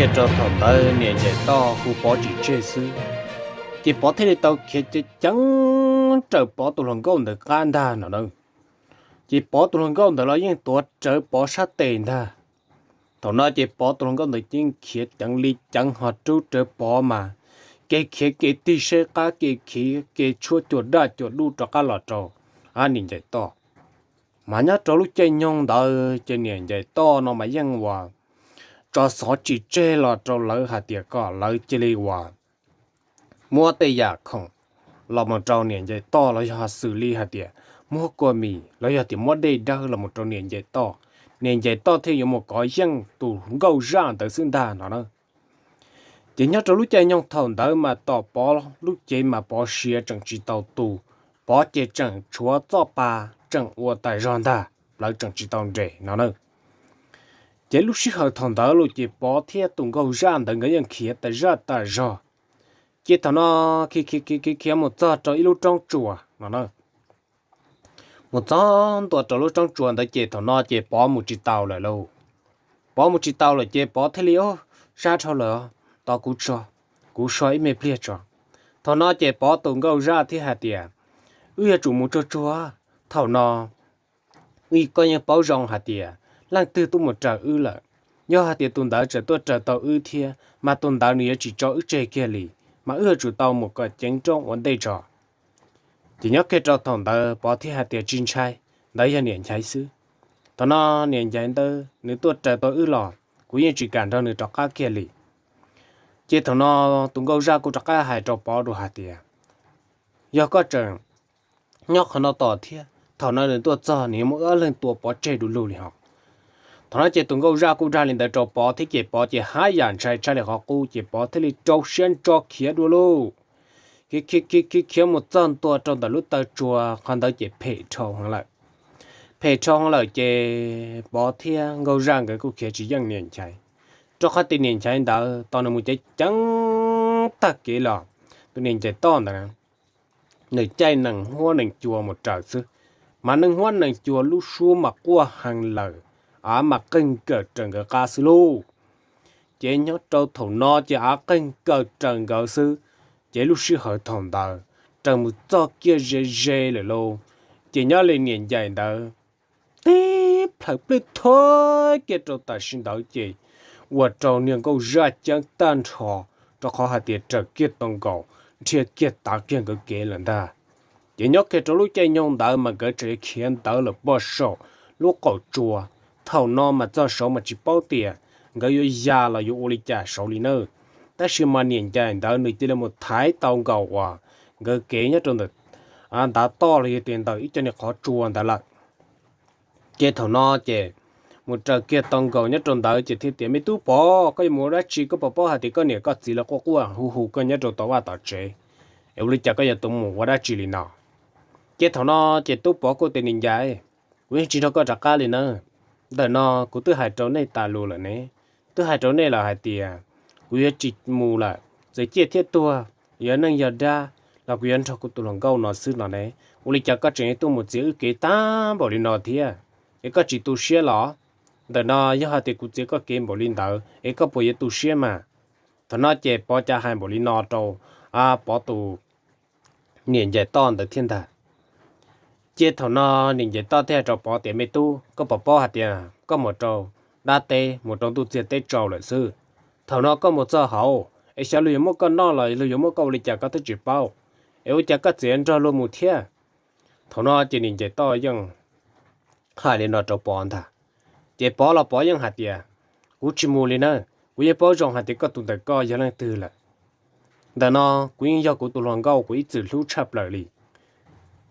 Rau thaum ntawd niam ncaim toj hu Pov tsis tseg xwb, ces Pov thiaj li tau khiav ceev ceev raws Pov tus hluas nkauj ntawd qab ntag no na. Ces Pov tus hluas nkauj ntawd los yeej tuav rawv Pov sab tes ntag. Thaum no ces Pov tus hluas nkauj ntawd yeej khiav ceev li ceev ho rub rawv Pov mas, kev khiav kev tig saib qab, kev khiav kev tshuab cuag daj cuag dub rov qab los rau niam ncaim toj. Mas nyob rau lub caij nyoog ntawd ces niam ncaim toj no mas yeej uas tso xov tsis tseg los rau lawv hais tias kom lawv cia li uas muab tej yam khoom los mus rau niam ncaim toj los yog xws li hais tias muab kua mis los yog tias muab dej dawb los mus rau niam ncaim toj, niam ncaim toj thiaj yuav mus kov yeej tus nkauj zaj ntawd xwb ntag no na. Ces nyob rau lub caij nyoog thaum ntawd mas tom Pov lub cev mas Pov siav tseem tsis tau tu, Pov ces tseem tshuav txoj pa tseem ua tas zog ntag, plawv tseem tsis tau nres no na. Ces lub sij hawm thaum ntawd los ces Pov thiab tus nkauj zaj ntawd nkawd yeej khiav tas zaj tas zog. Ces thaum no khiav khiav khiav khiav khiav mus txog rau ib lub roob tsuas no na. Mus txog ntua rau lub roob tsuas ntawd ces thaum no ces Pov mus tsis tau lawm lauj. Pov mus tsis tau lawm ces Pov thiaj li, o, sab dhau lawm, tos kuv tso, kuv so ib me pliag tso. Thaum no ces Pov tus nkauj zaj thiaj hais tias, wb yuav tsum mus tsuag tsuag, thaum no koj yeej paub zoo hais tias leej twg tuaj mus raws wb lawm. Yog hais tias tus ntawd tseem tuaj raws tau wb thiab mas tus ntawd nws yuav tsis tso wb tseg kiag li, mas wb yuav tsum tau mus kom ceev roob ua ntej tso. Ces nyob kiag rau thaum ntawd Pov thiaj hais tias tsis ntshai, ntawd yog niam nchaiv xwb. Thaum no niam nchaiv ntawd nws tuaj raws tau wb los kuv yeej tsis kam nrog nws rov qab kiag li. Ces thaum no tus nkauj zaj kuj rov qab hais rau Pov dua hais tias, yog koj tseem nyob qhov no tos thiab, thaum no nws tuaj txog nws yuav muab wb ob leeg tua pov tseg du lug li hos. Thaum no ces tus nkauj zaj kuj dag li ntawd rau Pov thiab ces Pov ces haj yam ntshai tshaj li qhov qub ces Pov thiaj li rau siab ntso khiav dua lauj. Khiav khiav khiav khiav khiav mus txog ntua rau ntawm lub taw tsua qhov ntawd ces phem dhau heev lawm. Phem dhau heev lawm ces Pov thiab nkauj zaj nkawd kuj khiav tsis yeej niam nchaiv, rau qhov tias niam nchaiv ntawd tos nws mus ceev ceev tag kev los tus niam nchaiv toj ntawd nws caij nees huab nees cua mus raws xwb, mas nees huab nees cua lub suab mas quaj heev lawm, av mas qeeg kawm raws nkawd qab xwb lauj. Ces nyob rau thaum no ces av qeeg kawm raws nkawd xwb, ces lub sij hawm thaum ntawd raws mus txog kiag ze ze lawm lauj. Ces nyob li niam ncaim ntawd tib plhaws plwj thawj kiag rau tam sim ntawd ces ua rau niag nkauj zaj ceeb tag nrho, rau qhov hais tias raws kiag tau nkaus, nrhiav kiag tav kiag nkawd kev lawm ntag. Ces nyob kiag rau lub caij nyoog ntawd mas nkawd tseem khiav ntawd lawm pog saum lub qaum tsua. Thaum no mas txog saud mas tsis paub tias nkawd yuav ya los yuav ua li cas saud li na. Tab sis mas niam ncaim ntawd nws cia li mus thaiv tau nkaus uas nkawd kev nyob rau ntawm ntav toj los yog tias ntawm ib co niag qhov tsua ntawd lawm. Ces thaum no ces mus raws kiag tau nkaus nyob rau ntawd ces thiaj tias, me tub Pov, koj yuav mus ua dab tsi? Koj puas paub hais tias koj niam koj txiv lawv quaj quaj hu hu koj nyob rau tom vaj tom tsev, es ua li cas koj yuav tau mus ua dab tsi li no? Ces thaum no ces tub Pov kuj tias, niam ncaim, kuv yeej tsis nrog koj rov qab li na. Ntawm no kuv twb hais rau nej tas lus lawm ne, twb hais rau nej lawm hais tias kuv yuav tsis mus lawm, txawm ciaj thiab tuag, yog neej yog dab los kuv yuav nrog kuv tus hluas nkauj no xwb no ne. Ua li cas koj tseem tuaj mus txiav wb kev tag npaum li no thiab? Es koj tsis tu siab los? Ntawm no yog hais tias kuv txiav koj kev npaum li ntawd es koj puas yuav tu siab mas? Thaum no ces Pov cas hais npaum li no rau Pov tus niam ncaim toj ntawd thiab ntag. Ces thaum no niam ncaim toj thiaj hais rau Pov tias, me tub, koj puas paub hais tias koj mus rau dab teb, mus rau ntuj txiag teb tsaus lawm xwb? Thaum no koj mus txog hauv es xyov luag yuav muab koj noj los luag yuav muab koj ua li cas koj twb tsis paub, es ua cas koj txawm nrog luag mus thiab? Thaum no ces niam ncaim toj yeej hais li no rau Pov ntag. Ces Pov los Pov yeej hais tias, kuv tsis mus li na, kuv yeej paub zoo hais tias koj tus ntawm koj yog leej twg lawm. Ntawm no kuv yeej yog kuv tus hluas nkauj kuv ib txwm hlub tshaj plaws li.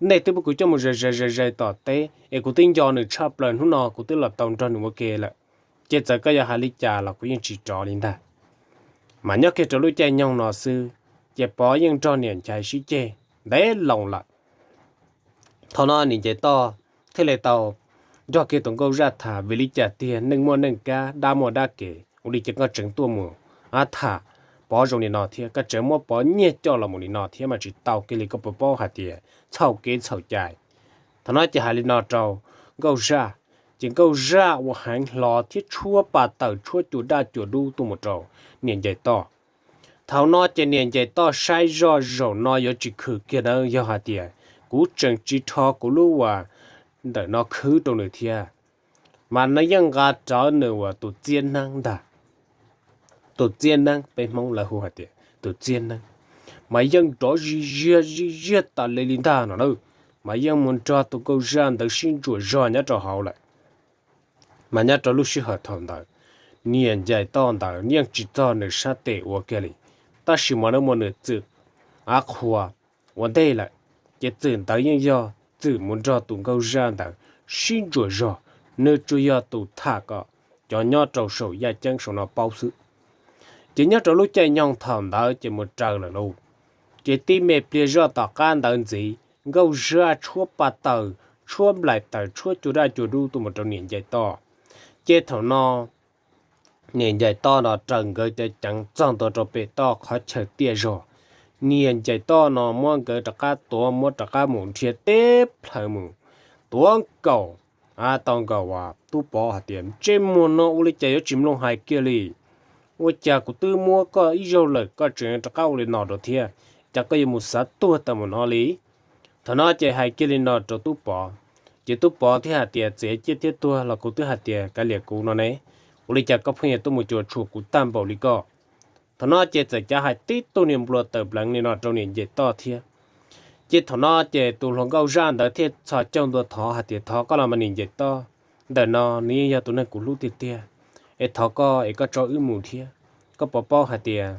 Nej twb pub kuv coj mus ze ze ze ze tom teb es kuv twb nco nws tshaj plaws, hnub no kuv twb los tau nrog nws ua ke lawm. Ces txawm koj yuav hais li cas los kuv yeej tsis rov li ntag. Mas nyob kiag rau lub caij nyoog no xwb, ces Pov yeej nrog niam nchaiv sib ceg ntev loo lawm. Thaum no niam ncaim toj thiaj li tau nrog kiag tus nkauj zaj tham, vim li cas tiag neej muaj neej kab, dab muaj dab kev, ua li cas koj tseem tuaj mus tham Pov zoo li no thiab, koj tseem muab Pov nyiag coj los mus li no thiab mas tsis tau kiag li, koj puas paub hais tias txhaum kev txhaum cai? Thaum no ces hais li no rau nkauj zaj, ces nkauj zaj ua heev hlo thiab tshuab pa taws tshuab cua daj cua dub tuaj mus rau niam ncaim toj. Thaum no ces niam ncaim toj saib zoj zaum no yuav tsis khwm kiag na, yog hais tias kuv tseem tsis rho kuv lub uas ntawm no khwb rau nws thiab, mas nws yeej nqa rawv nws uas tus txiab neeb ntag. Tus txiab neeb peb Hmoob lawv hu hais tias tus txiab neeb, mas yeej rov zij ziag zij ziag tas li li ntag no na, mas yeej mus nrog tus nkauj zaj ntawd sib ntsuam zog nyob rau hauv lawm. Mas nyob rau lub sij hawm thaum ntawd, niam ncaim toj ntawd yeej tsis txog nws sab tes ua kiag li, tab sis mas nws muab nws txwm av qhuas ua ntej lawm, ces txwm ntawd yeej yog txwm mus nrog tus nkauj zaj ntawd sib ntsuam zog, nws tsuas yog tus tham kom cov nyob rau saum yaj ceeb saum no paub xwb. Ces nyob rau lub caij nyoog thaum ntawd ces mus raws lawm lauj, ces tib me pliag zoj tom qab ntawd ntxiv nkauj zaj tshuab pa taws, tshuab nplaim taws, tshuab cua daj cua dub tuaj mus rau niam ncaim toj. Ces thaum no niam ncaim toj no raws nkawd cov ceev txog ntua rau pem toj qhov chaw tiaj zog. Niam ncaim toj no muab nkawd rov qab tuav, muab rov qab mus nrhiav teb plhaws mus, tuav nkaus, tau nkaus uas tub pov hais tias, ntsej muag no ua li cas yuav tsis mloog hais kiag li. Ua cas kuv twb muab koj ib zaug lawm koj tseem rov qab ua li no rau thiab, cas koj yuav mus xav tuag tau mus no li? Thaum no ces hais kiag li no rau tub pov, ces tub pov thiaj hais tias, txiav ciaj thiab tuag los kuv twb hais tias kav liam kuv no ne, ua li cas koj pheej yuav tuaj mus cuam tshuam kuv tag npaum li koj? Thaum no ces txawm cav hais tib tug niag nplua tawm pleev li no rau niam ncaim toj thiab. Ces thaum no ces tus hluas nkauj zaj ntawd thiaj txhos caug ntua thov hais tias, thov koj los mas niam ncaim toj, ntawm no nws yeej yog tus neeg kuv hlub tiag tiag, es thov koj es koj tso wb mus thiab. Koj puas paub hais tias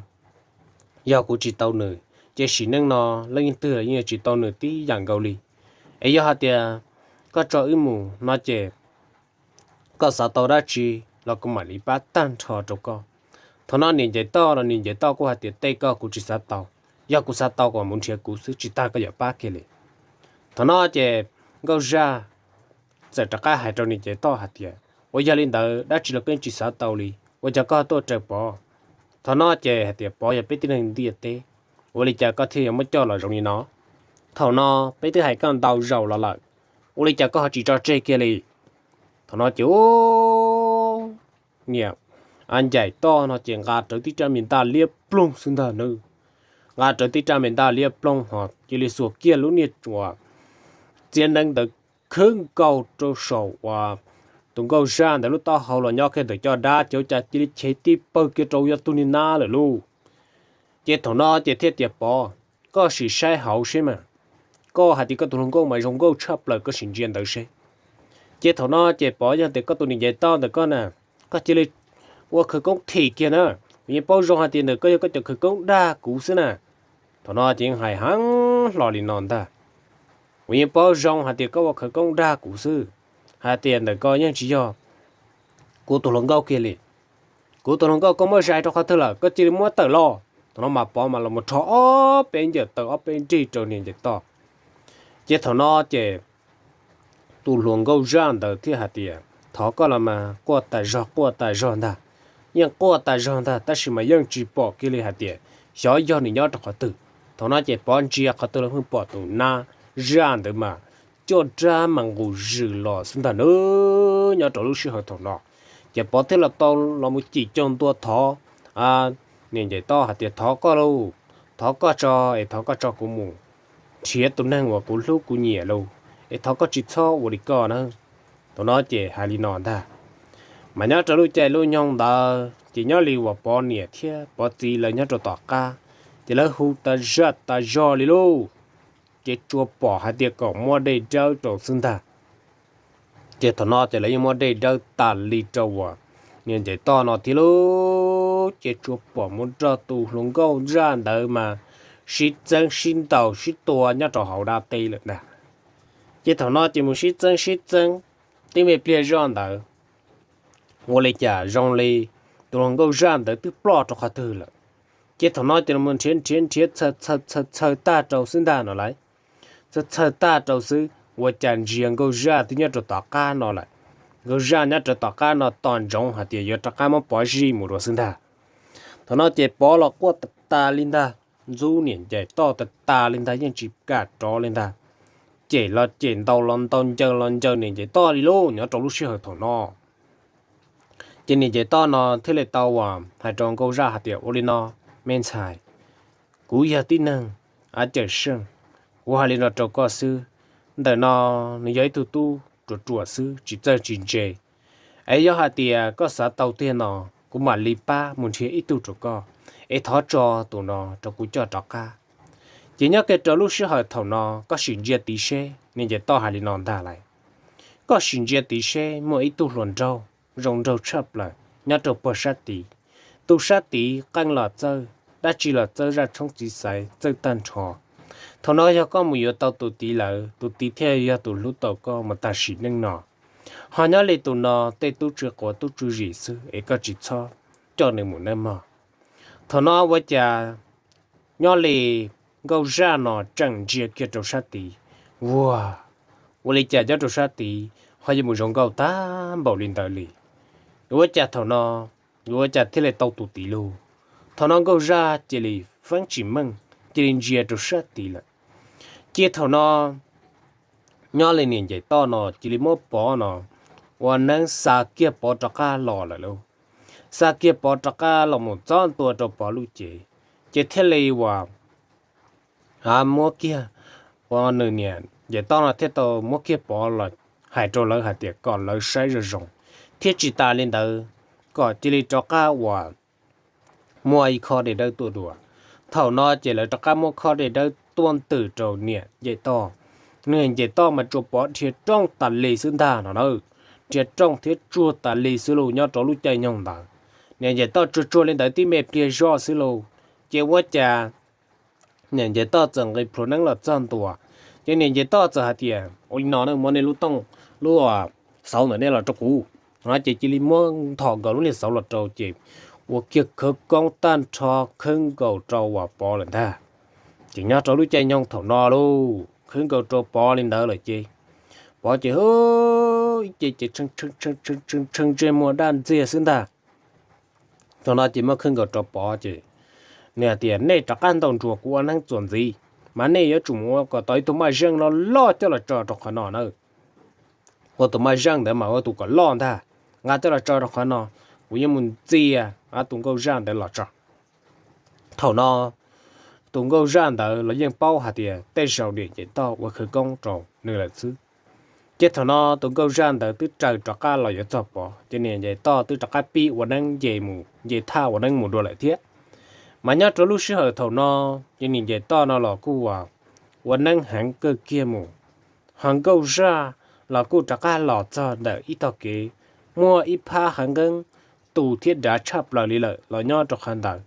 yog kuv tsis tau nws, ces sim neej no leej twg los yeej tsis tau nws tib yam nkaus li. Es yog hais tias koj tso wb mus no ces koj xav tau dab tsi los kuv mam li pab tag nrho rau koj. Thaum no niam ncaim toj los niam ncaim toj kuj hais tias, tej ko kuv tsis xav tau, yog kuv xav tau kom mus nrhiav kuv xwb, tsis tas koj yuav pab kiag li. Thaum no ces nkauj zaj txawm rov qab hais rau niam ncaim toj hais tias, ua yog li ntawd dab tsi los koj tsis xav tau li, ua cas koj tuaj raws pov? Thaum no ces hais tias, pov yog peb tib neeg ntiaj teb, ua li cas koj thiaj yuav muab coj los zoo li no? Thaum no peb twb hais koj ntau zaus los lawm, ua li cas koj ho tsis tso tseg kiag li? Thaum no ces niam ncaim toj no ces nqa rawv tib rab me ntaj liab ploog xwb ntag nawb. Nqa rawv tib rab me ntaj liab ploog ho cia li xuas kiag lub niag uas txiab neeb ntawd khwb nkaus rau saum uas tus nkauj zaj ntawd lub taub hau los nyob kiag ntawm caj dab, ces ua cas cia li chev tib pawg kiag rau yog tus niag nab lawm lauj. Ces thaum no ces thiaj tias, pov, koj sim saib hauv seb mas, koj hais tias koj tus hluas nkauj mas zoo nkauj tshaj plaws, koj sim ntsia ntawd seb. Ces thaum no ces pov, yog tias koj tus niam ncaim toj ntawm koj na, koj cia li ua khawv koob thim kiag na, kuv yeej paub zoo hais tias ntawm koj yog koj cov khawv koob dag kuv xwb na. Thaum no ces yeej hais heev hlo li no ntag, kuv yeej paub zoo hais tias koj ua khawv koob dag kuv xwb, hais tias ntawm koj yeej tsis yog kuv tus hluas nkauj kiag li. Kuv tus hluas nkauj koj muab zais rau qhov twg lawm, koj cia li muab tawm los. Thaum no mas pov mas los mus rho ob peb ncawm taw ob peb nrig rau niam ncaim toj. Ces thaum no ces tus hluas nkauj zaj ntawd thiaj hais tias, thov koj los mas quaj tas zog quaj tas zog ntag, yeej quaj tas zog ntag, tab sis mas yeej tsis pom kiag li hais tias xyov yog nws nyob rau qhov twg. Thaum no ces pov ntsia qhov twg los pheej pom tus nab zaj ntawd mas caj dab mas nqus zws los xwb ntag nawb. Nyob rau lub sij hawm thaum no ces pov thiaj los tau los mus cim caug ntua thov niam ncaim toj hais tias, thov koj lauj, thov koj tso, es thov koj tso kuv mus nrhiav tus neeg uas kuv hlub kuv nyiam lauj, es thov koj tsis txhob ua li koj na. Thaum no ces hais li no ntag, mas nyob rau lub caij lub nyoog ntawd ces nyob li uas pov niam thiab pov txiv lawv nyob rau tom qab, ces lawv hu tas zaj tas zog li lauj, ces tsuas pom hais tias kom muab dej dawb rau xwb ntag. Ces thaum no ces lawv yeej muab dej dawb tas li rau uas niam ncaim toj no thiab lauj, ces tsuas pom mus nrog tus hluas nkauj zaj ntawd mas sib txeeb sib ntaus sib tua nyob rau hauv dab teb lawm ntag. Ces thaum no ces mus sib txeeb sib txeeb, tib me pliag zoj ntawd ua li cas zoo li tus hluas nkauj zaj ntawd twb ploj rau qhov twg lawm. Ces thaum no ces los nrhiav nrhiav nrhiav txhaws txhaws txhaws txhaws tag rau xwb ntag no lauj. Txhaws txhaws tag rau xwb ua cas ntsia nkauj zaj twb nyob rau tom qab no lawm. Nkauj zaj nyob rau tom qab no tos ntsoov hais tias yuav rov qab muab pov zij mus dua xwb ntag. Thaum no ces pov los quaj tas tas li ntag, ntxub niam ncaim toj tas tas li ntag, yeej tsis kam rov li ntag. cem los cem, ntaus los ntaus, ncaws los ncaws niam Ncaim Toj li lauj. Nyob rau lub sij hawm thaum no ces niam Ncaim Toj no thiaj li tau uas hais rau Nkauj Zaj hais tias, ua li no, me ntxhais, kuv yog tib neeg av cawm seej, kuv hais li no rau koj xwb, ntawm no nws yog ib tug tub ruam ruam xwb, tsis txawj tsis ntse. Es yog hais tias koj xav tau tiag no, kuv mam li pab mus nrhiav ib tug rau koj, es thov tso tus no rau kuv coj rov qab. Ces nyob kiag rau lub sij hawm thaum no koj sim ntsia tid seb, niam Ncaim Toj hais li no ntag lauj, koj sim ntsia tid seb muaj ib tug hluas nraug zoo nraug tshaj plaws nyob rau puag sab tid. Tus sab tid qeej los txawj, dab tsi los txawj, zaj tshoob txiv xaiv txawj tag nrho. Thaum no yog koj mus yuav tau tus tid lawm, tus tid thiaj yog tus hlub tau koj mus tag sim neej no. Ho nyob li tus no tej tub tsw quav tub tsw zim xwb, es koj tsis txhob coj nws mus nawb mog. Thaum no ua cas nyob li Nkauj Zaj no tseem ntsia kiag rau sab tid, ua, ua li cas nyob rau sab tid ho yuav mus zoo nkauj tag npaum li ntawd li? Ua cas thaum no, ua cas thiaj li tau tus tid lauj? Thaum no Nkauj Zaj cia li feeb tsis meej, cia li ntsia rau sab tid lawm. Ces thaum no nyob li niam Ncaim Toj no cia li muab Pov no ua neeb xa kiag Pov rov qab los lawm lauj. Xa kiag Pov rov qab los mus txog ntua rau Pov lub cev, ces thiaj li uas muab kiag, ua nws niam Ncaim Toj no thiaj tau muab kiag Pov los hais rau lawv hais tias kom lawv saib zoo zoo, thiab tsis tas li ntawd, kom cia li rov qab uas muaj ib khob dej dawb tuaj dua. Thaum no ces lawv rov qab muab khob dej dawb tuaj ntws rau niam Ncaim Toj. Niam Ncaim Toj mas tsuas pov dhia rooj tas li xwb ntag no na, dhia rooj thiab tsuag tas li xwb lauj. Nyob rau lub caij nyoog ntawd niam Ncaim Toj tsuag tsuag li ntawd tib me pliag zoj xwb lauj, ces ua cas niam Ncaim Toj txawm nqis plhuav neeb los txog ntua, ces niam Ncaim Toj txawm hais tias, ua li no, muab nej lub tooj, lub xauv ntawm nej los rau kuv. No ces cia li muab nthos nkaus lub niag xauv los rau ces ua kiag khawv koob tag nrho khawb nkaus rau uas Pov lawm ntag. Ces nyob rau lub caij nyoog thaum no lauj, khawb nkaus rau Pov li ntawd lawm ces Pov ces ib ce ces tshee ntsej muag daj ntxiag xwb ntag. Thaum no ces muab khawb nkaus rau Pov ces nws hais tias, nej rov qab ntaus nruas kuv ua neeb txuas ntxiv, mas nej yuav tsum mus ua kom tau ib tug maj zeej loj loj coj los tso rau qhov no na. Ua tus maj zeej ntawd mas ua tus kom loj ntag, nqa coj los tso rau qhov no, kuv yuav mus ntxias tus Nkauj Zaj ntawd los tso. Thaum no tus Nkauj Zaj ntawd los yeej paub hais tias tej zaum niam Ncaim Toj ua khawv koob rau nws lawm xwb. Ces thaum no tus Nkauj Zaj ntawd twb raws rov qab los yuav txog Pov, ces niam Ncaim Toj twb rov qab pib ua neeb nce mus, nce thaj ua neeb mus dua lawm thiab. Mas nyob rau lub sij hawm thaum no, ces niam Ncaim Toj no los kuj ua neeb heev kawg kiag mus, ho Nkauj Zaj los kuj rov qab los txog ntawm ib tog kev muaj ib phab hav nqeeb tu thiab dav tshaj plaws li lawm los nyob rau qhov ntawd.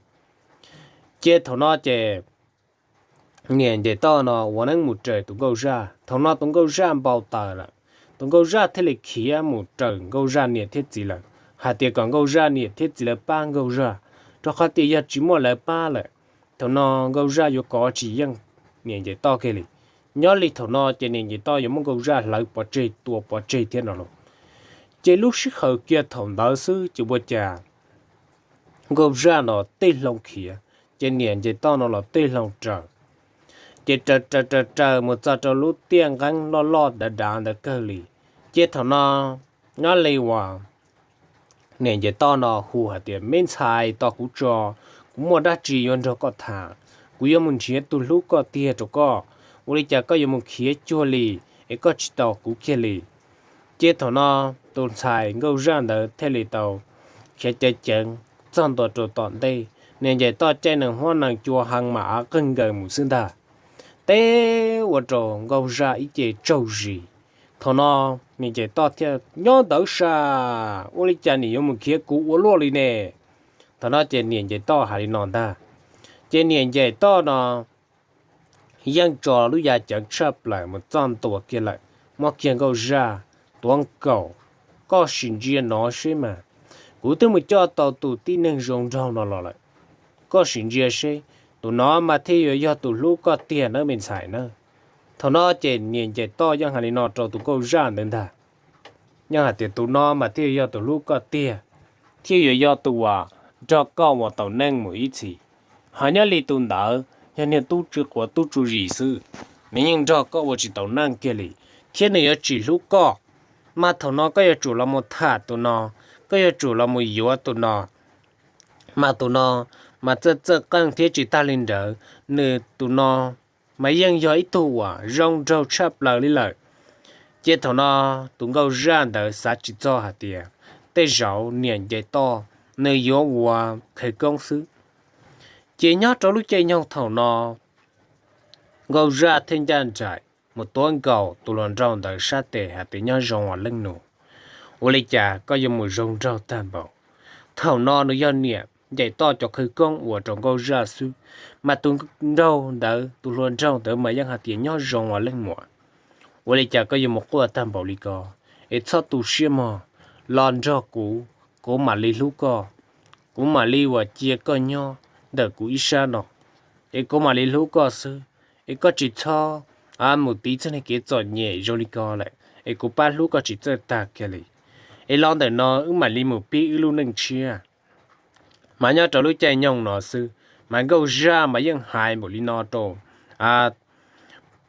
Ces thaum no ces niam Ncaim Toj no ua neeb mus raws tus Nkauj Zaj, thaum no tus Nkauj Zaj npau taws lawm, tus Nkauj Zaj thiaj li khiav mus raws Nkauj Zaj niam thiab txiv lawm, hais tias kom Nkauj Zaj niam thiab txiv lawv pab Nkauj Zaj, rau qhov tias yog tsis muaj lawv pab lawm, thaum no Nkauj Zaj yuav kov tsis yeej niam Ncaim Toj kiag li. Nyob li thaum no ces niam Ncaim Toj yuav muab Nkauj Zaj hlawv pov tseg tua pov tseg thiab no los. Ces lub sij hawm kiag thaum ntawd xwb ces ua cas Nkauj Zaj no tij hloov khiav, ces niam Ncaim Toj no los tij hloov raws. Ces raws raws raws raws mus txog rau lub tiaj nqeeb loj loj dav dav ntawd kawg li. Ces thaum no nyob li uas niam Ncaim Toj no hu hais tias, me ntxhais, tos kuv tso, kuv muaj dab tsi yuav nrog koj tham. Kuv yuav mus nrhiav tus hlub koj tiag rau koj, ua li cas koj yuav mus khiav cuag li es koj tsis tos kuv kiag li? Ces thaum no tus ntxhais Nkauj Zaj ntawd thiaj li tau khiav ceev ceev txog ntua rau tom ntej, niam Ncaim Toj caij nees huab nees cua heev mas av qeeg nkaws mus xwb ntag. Teb ua rau Nkauj Zaj ib ce tsaug zis. Thaum no niam Ncaim Toj thiaj nyob ntawd sas, ua li cas nim yuav mus khiav kuv ua luaj li ne? Thaum no ces niam Ncaim Toj hais li no ntag. Ces niam Ncaim Toj no yeej tso lub ya ceev tshaj plaws mus txog ntua kiag lawm, muab kiag Nkauj Zaj tuav nkaus. Koj sim ntsia no seb mas, kuv twb mus coj tau tus tib neeg zoo nraug no los lawm. Koj sim ntsia seb, tus no mas thiaj yuav yog tus hlub koj tiag nawb me ntxhais na. Thaum no ces niam Ncaim Toj yeej hais li no rau tus Nkauj Zaj ntawd ntag. Yeej hais tias tus no mas thiaj yog tus hlub koj tiag, thiaj yuav yog tus uas nrog koj ua tau neej mus ib txhis. Ho nyob li tus ntawd yog niag tub tsw quav tub tsw zis xwb. nws yeej nrog koj ua tsis taus neej kiag li, thiab nws yuav tsis hlub koj. Mas thaum no koj yuav tsum los mus tham tus no, koj yuav tsum los mus yuav tus no. Mas tus no mas txawj txawj qeej thiab tsis tag li ntawd, nws tus no mas yeej yog ib tug uas zoo nraug tshaj plaws li lawm. Ces thaum no tus nkauj zaj ntawd xav tsis txog hais tias tej zaum niam nce toj nws yuav ua khawv koob xwb. Ces nyob rau lub caij nyoog thaum no, nkauj zaj thiaj ncaj nraim mus tuav nkaus tus hluas nraug ntawd sab tes hais tias nyob zoo os leej nus, ua li cas koj yuav mus zoo nraug tag npaum. Thaum no nws yog niam nce toj cov khawv koob ua rau nkauj zaj xwb, mas tus nraug ntawd, tus hluas nraug ntawd mas yeej hais tias nyob zoo os leej muam, ua li cas koj yuav mus quaj tag npaum li ko? Es txhob tu siab mog, los nrog kuv, kuv mam li hlub koj, kuv mam li uas cia koj nyob ntawm kuv ib sab no, es kuv mam li hlub koj xwb. Es koj tsis txhob mus tiv txoj kev txom nyem zoo li ko lawm, es kuv pab hlub koj tsis txawj tag kiag li. Es los ntawm no wb mam li mus pib wb lub neej tshiab. Mas nyob rau lub caij nyoog no xwb, mas nkauj zaj mas yeej hais npaum li no rau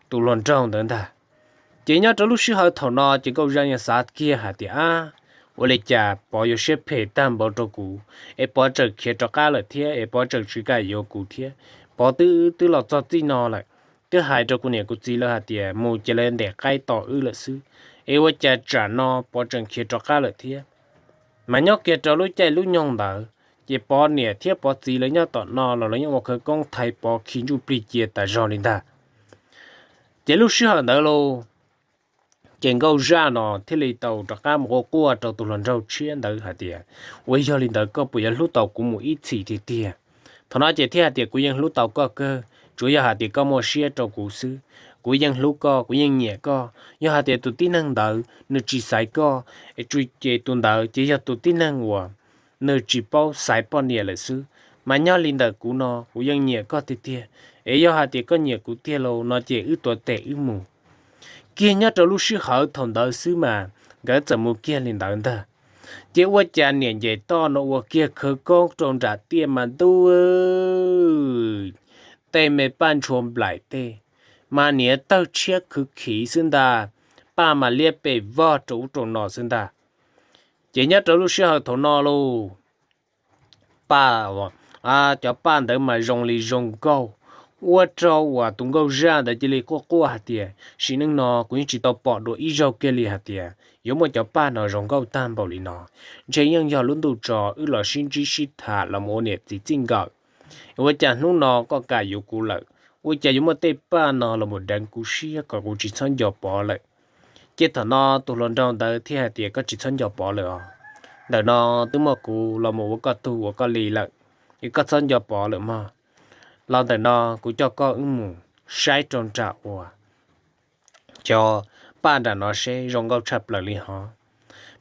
tus hluas nraug ntawd ntag. Ces nyob rau lub sij hawm thaum no ces nkauj zaj yeej xav kiag hais tias, ab, ua li cas Pov yuav siab phem tag npaum rau kuv, es Pov tseem khiav rov qab lawm thiab, es Pov tseem tsis kam yuav kuv thiab. Pov twb, twb los txog txij no lawm, twb hais rau kuv niam kuv txiv lawv hais tias mus ces lawv ntes qaib tos wb lawm xwb, es ua cas tsam no Pov tseem khiav rov qab lawm thiab. Mas nyob kiag rau lub caij lub nyoog ntawd, ces Pov niam thiab Pov txiv lawv nyob tom no los lawv yeej ua khawv koob thaiv Pov khi ntsuj plig cia tas zog li ntag. Ces lub sij hawm ntawd lauj, ces nkauj zaj no thiaj li tau rov qab mus quaj quaj rau tus hluas nraug tshiab ntawd hais tias, ua yog li ntawd koj puas yuav hlub tau kuv mus ib txhis tiag tiag? Thaum no ces thiaj hais tias kuv yeej hlub tau koj kawg, tsuav yog hais tias koj muaj siab rau kuv xwb. Kuv yeej hlub koj, kuv yeej nyiam koj. Yog hais tias tus tib neeg ntawd nws tsis xaiv koj, es tsuas ces tus ntawd ces yog tus tib neeg uas nws tsis paub xaiv poj niam lawm xwb. Mas nyob li ntawm kuv no kuv yeej nyiam koj tiag tiag, es yog hais tias koj nyiam kuv tiag lauj no ces wb tuav tes wb mus. Kiag nyob rau lub sij hawm thaum ntawd xwb mas nkawd txawm mus kiag li ntawd ntag. Ces ua cas niam nce toj no ua kiag khawv koob rau nram tiaj mas ntuj, tej me paj ntshua nplaim tej, mas niam tawg tshiab khwv khiv xwb ntag, paj mas liab pes vog rau ub rau no xwb ntag. Ces nyob rau lub sij hawm thaum no lauj, paj, cov paj ntawd mas zoo li zoo nkauj, ua rau uas tus nkauj zaj ntawd cia li quaj quaj hais tias, sim neej no kuv yeej tsis tau pom dua ib zaug kiag li hais tias yuav muaj cov paj no zoo nkauj tag npaum li no. Ntshe yeej yog lub ntuj tso wb los sib ntsib sib tham los mus ua niam txiv txij nkawm. Ua cas hnub no koj kam yuav kuv lawm, ua cas yuav muaj tej paj no los mus deev kuv siab kom kuv tsis txhob nco Pov lawm. Ces thaum no tus hluas nraug ntawd thiaj hais tias koj tsis txhob nco Pov lawm os. Ntawm no twb muaj kuv los mus ua koj tug ua koj li lawm, es koj txhob nco Pov lawm mog. Los ntawm no kuv coj koj wb mus saib rau nram uas cov paj nram no seb zoo nkauj tshaj plaws li hov.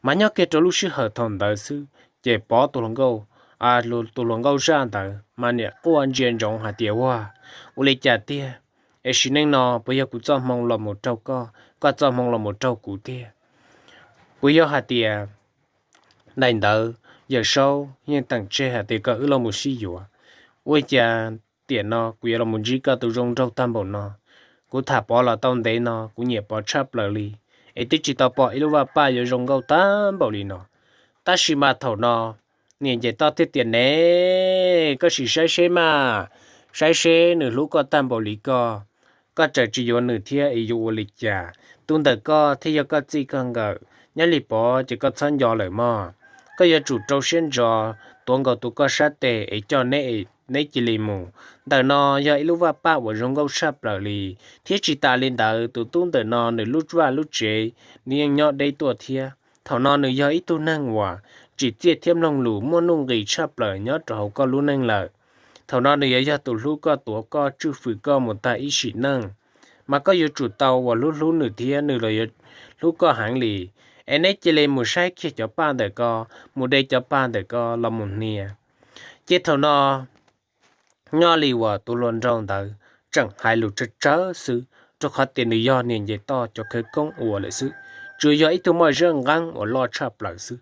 Mas nyob kiag rau lub sij hawm thaum ntawd xwb ces Pov tus hluas nkauj, tus hluas nkauj zaj ntawd mas niam quaj ntsia ntsoov hais tias, ua, ua li cas tiag? Es sim neej no puas yog kuv txoj hmoo los mus raug koj, koj txoj hmoo los mus raug kuv tiag? Puas yog hais tias daim ntawd Yawm Saub yeej teem tseg hais tias kom wb los mus sib yuav? Ua cas tiam no kuv yuav los mus ntsib koj tus zoo nraug tag npaum no? Kuv tham Pov los tau ntev no kuv nyiam Pov tshaj plaws li, es twb tsis tau pom ib lub vaj paj yuav zoo nkauj tag npaum li no. Tab sis mas thaum no niam nce toj thiaj tias, ne, koj sim saib seb mas, saib seb nws hlub koj tag npaum li ko, koj tseem tsis yuav nws thiab es yuav ua li cas? Tub ntawm koj thiaj yog koj txij koj nkawm, nyob li Pov ces koj txhob nco lawm mog. Koj yuav tsum rau siab ntso tuav nkaus tus koj sab tes es coj neb, neb cia li mus. Ntawm no yog ib lub vaj paj uas zoo nkauj tshaj plaws li, thiab tsis tas li ntawd tus tub ntawm no nws lub vaj lub tsev nws yeej nyob deb tuaj thiab. Thaum no nws yog ib tug neeg uas tsim txiaj thiab mloog lus muaj nuj nqis tshaj plaws nyob rau hauv koj lub neej lawm. Thaum no nws yuav yog tus hlub koj, tuav koj, tswj fwm koj mus tag ib sim neej. Mas koj yuav tsum tau uas hlub hlub nws thiab nws los yuav hlub koj heev li. Es neb cia li mus saib kiag cov paj ntawm ko, mus de cov paj ntawm ko los mus hnia. Ces thaum no nyob li uas tus hluas nraug ntawd tseem hais lus tsawg tsawg xwb, rau qhov tias nws yog niam nce toj cov khawv koob ua lawm xwb, tsuas yog ib tug moj zaj nqeeb uas loj tshaj plaws xwb.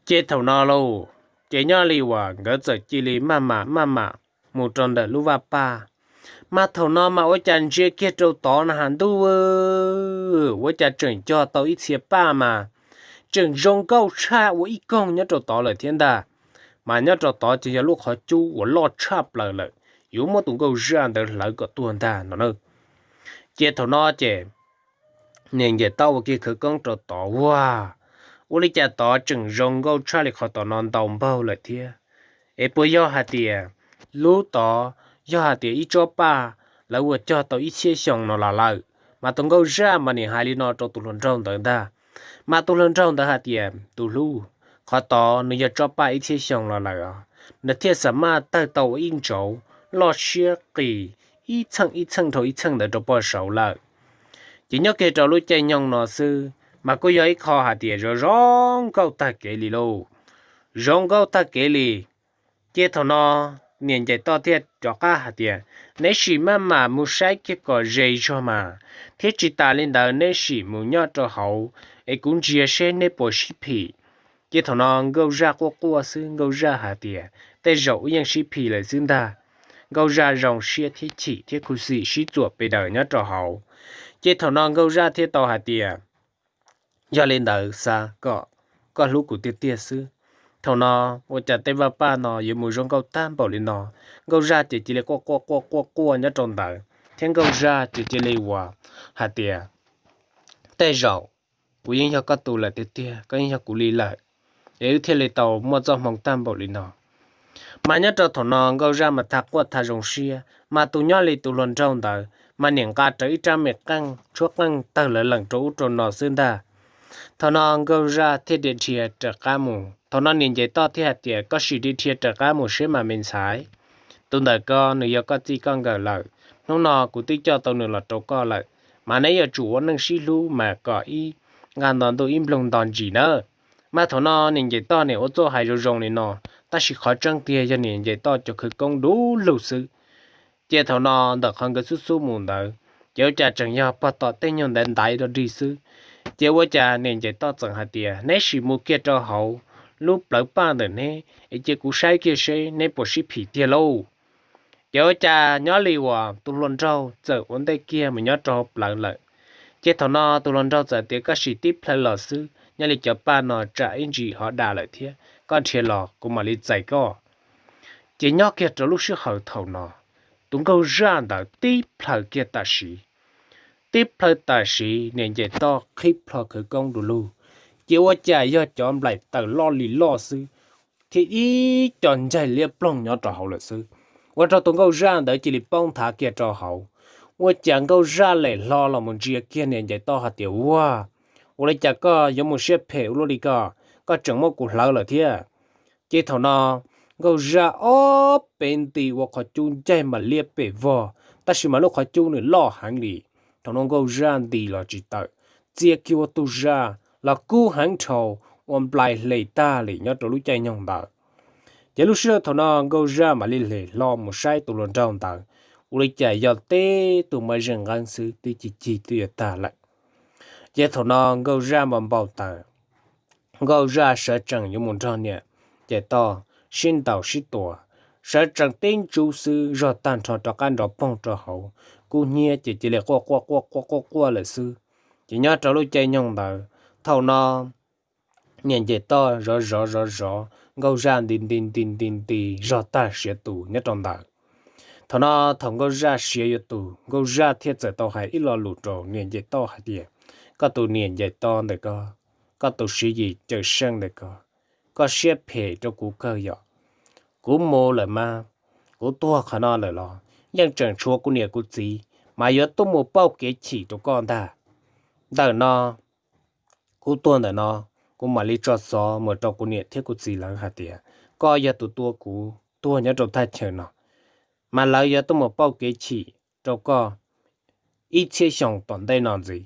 Ces thaum no lauj, ces nyob li uas nkawd txawm cia li maj mam maj mam mus rau ntawm lub vaj paj. Mas thaum no mas ua cas ntsia kiag rau tod na has ntuj, ua cas tseem cog tau ib txhia paj mas tseem zoo nkauj tshaj ua ib koog nyob rau tod lawm thiab ntag. Mas nyob rau tod ces yog lub qhov cub uas loj tshaj plaws lawm, yuav muab tus nkauj zaj ntawd hlawv kom tuag ntag no na. Ces thaum no ces niam ncaim toj ua kiag khawv koob rau tod, ua, ua li cas tod tseem zoo nkauj tshaj li qhov tom no ntau npaug lawm thiab? Es puas yog hais tias lub tod yog hais tias ib tsob paj lawv ua cog tau ib txhiab xyoo no los lawm? Mas tus nkauj zaj mas niam hais li no rau tus hluas nraug ntawd ntag. Mas tus hluas nraug ntawd hais tias, tus hlub, qhov tod nws yog tsob paj ib txhiab xyoo los lawm os, nws thiaj xam maj tawg tau ua ib ntsauv loj siab qis ib txheej ib txheej dhau ib txheej ntawd rau poj saud lawm. Ces nyob kiag rau lub caij nyoog no xwb mas kuj yog ib qho hais tias zoo zoo nkauj tag kev li lauj, zoo nkauj tag kev li. Ces thaum no niam ncaim toj thiaj rov qab hais tias, neb sim maj mam mus saib kiag kom ze zog mas, thiab tsis tas li ntawd neb sim mus nyob rau hauv es kuv ntsia seb neb puas sib phim. Ces thaum no nkauj zaj quaj quaj xwb, nkauj zaj hais tias tej zaum wb yeej sib phim lawm xwb ntag. Nkauj zaj zoo siab thiab chim thiab khuv xim sib txuam pes daws nyob rau hauv. Ces thaum no nkauj zaj thiaj tau hais tias, yog li ntawd xav kom koj hlub kuv tiag tiag xwb. Thaum no ua cas tej vaj paj no yuav mus zoo nkauj tag npaum li no? Nkauj zaj ces cia li quaj quaj quaj quaj quaj nyob rau ntawd thiab nkauj zaj ces cia li ua hais tias, tej zaum kuv yeej yog koj tus lawm tiag tiag, koj yeej yog kuv li lawm, es wb thiaj li tau muaj txoj hmoo tag npaum li no. Mas nyob rau thaum no nkauj zaj mas thaj quaj thaj zoo siab, mas tus nyob li tus hluas nraug ntawd mas niam nqa rawv ib rab me qeej tshuab qeej tawg lawv lees rau ub rau no xwb ntag. Thaum no nkauj zaj thiaj dhia dhia raws qab mus. Thaum no niam ncaim toj thiaj hais tias, koj sim dhia dhia raws qab mus seb mas me ntxhais, tus ntawm ko nws yog koj txij koj nkawm lawm, hnub no kuv twb coj tau nws los rau koj lawm, mas neb yuav tsum ua neej sib hlub mas kom ib nqag nto ntuj ib nploog nto ntsis nawb. Mas thaum no niam ncaim toj niam ua txuj hais zoo zoo li no, tab sis qhov tseeb tiag yog niam ncaim toj cov khawv koob du lug xwb. Ces thaum no ntawm qhov nkawd xub xub mus ntawd, ces ua cas tseem yog pog tom tej nyuag ntaiv ntaiv rau dig xwb. Ces ua cas niam ncaim toj txawm hais tias, neb sim mus kiag rau hauv lub plawv paj ntawm neb es cia kuv saib kiag seb neb puas sib phim tiag lauj. Ces ua cas nyob li uas tus hluas nraug txawm ua ntej kiag mus nyob rau hauv plawv lawm. Ces thaum no tus hluas nraug txawm tias, koj sim tib plhaw los xwb, nyob li cov paj no tsam ib ntsis ho dam lawm thiab, koj nrhiav los kuv mam li txais koj. Ces nyob kiag rau lub sij hawm thaum no, tus nkauj zaj ntawd tib plhaw kiag tam sim, tib plhaw tam sim niam ncaim toj qhib plho khawv koob du lug, ces ua cas yog cov nplaim taws loj li loj xwb, thiab ib co ncaig liab ploog nyob rau hauv lawm xwb, ua rau tus nkauj zaj ntawd cia li poob nthav kiag rau hauv. Ua cas nkauj zaj lem hlo los mus ntsia kiag niam ncaim toj hais tias, ua, ua li cas koj yuav mus siab phem ua luaj li ko, koj tseem muab kuv hlawv lawm thiab? Ces thaum no nkauj zaj ob peb nti ua qhov cub ncaig mam liab pem vog, tab sis mas lub qhov cub nws loj heev li. Thaum no nkauj zaj nti los tsis tawm, txia kiag ua tug zaj los kub heev dhau, ua nplai hle tag li nyob rau lub caij nyoog ntawd. Ces lub sij hawm thaum no nkauj zaj mam li hle hlo mus saib tus hluas nraug ntawd, ua li cas yog tib tug maj zeej nqeeb xwb, tib cig cig twb yuav tag lawm. Ces thaum no nkauj zaj npau npau taws, nkauj zaj sawv tsees yuav mus nrog niam ncaim toj sib ntaus sib tua, sawv tsees tib ntsub xwb zog tag nrho rov qab nrov poog rau hauv, kub hnyiab ces cia li quaj quaj quaj quaj quaj quaj lawm xwb. Ces nyob rau lub caij nyoog ntawd, thaum no niam ncaim toj zov zov zov zov nkauj zaj nti nti nti nti nti zog tag siav tus nyob rau ntawd. Thaum no thaum nkauj zaj siav yuav tus, nkauj zaj thiaj txawm tau hais ib lo lus rau niam ncaim toj hais tias, koj tus niam ncaim toj ntawm ko, koj tus Siv Yis Cawm Seej ntawm ko, koj siab phem rau kuv kawg yom. Kuv mus lawm mas, kuv tuag qhov no lawm los yeej tseem tshuav kuv niam kuv txiv mas yuav tuaj mus pauj kev chim rau koj ntag. Ntawm no, kuv tuag ntawm no, kuv mam li tso xov mus rau kuv niam thiab kuv txiv lawv hais tias koj yog tus tua kuv tuag nyob rau thaj chaw no, mas lawv yuav tuaj mus pauj kev chim rau koj ib txhiab xyoo tom ntej no ntxiv.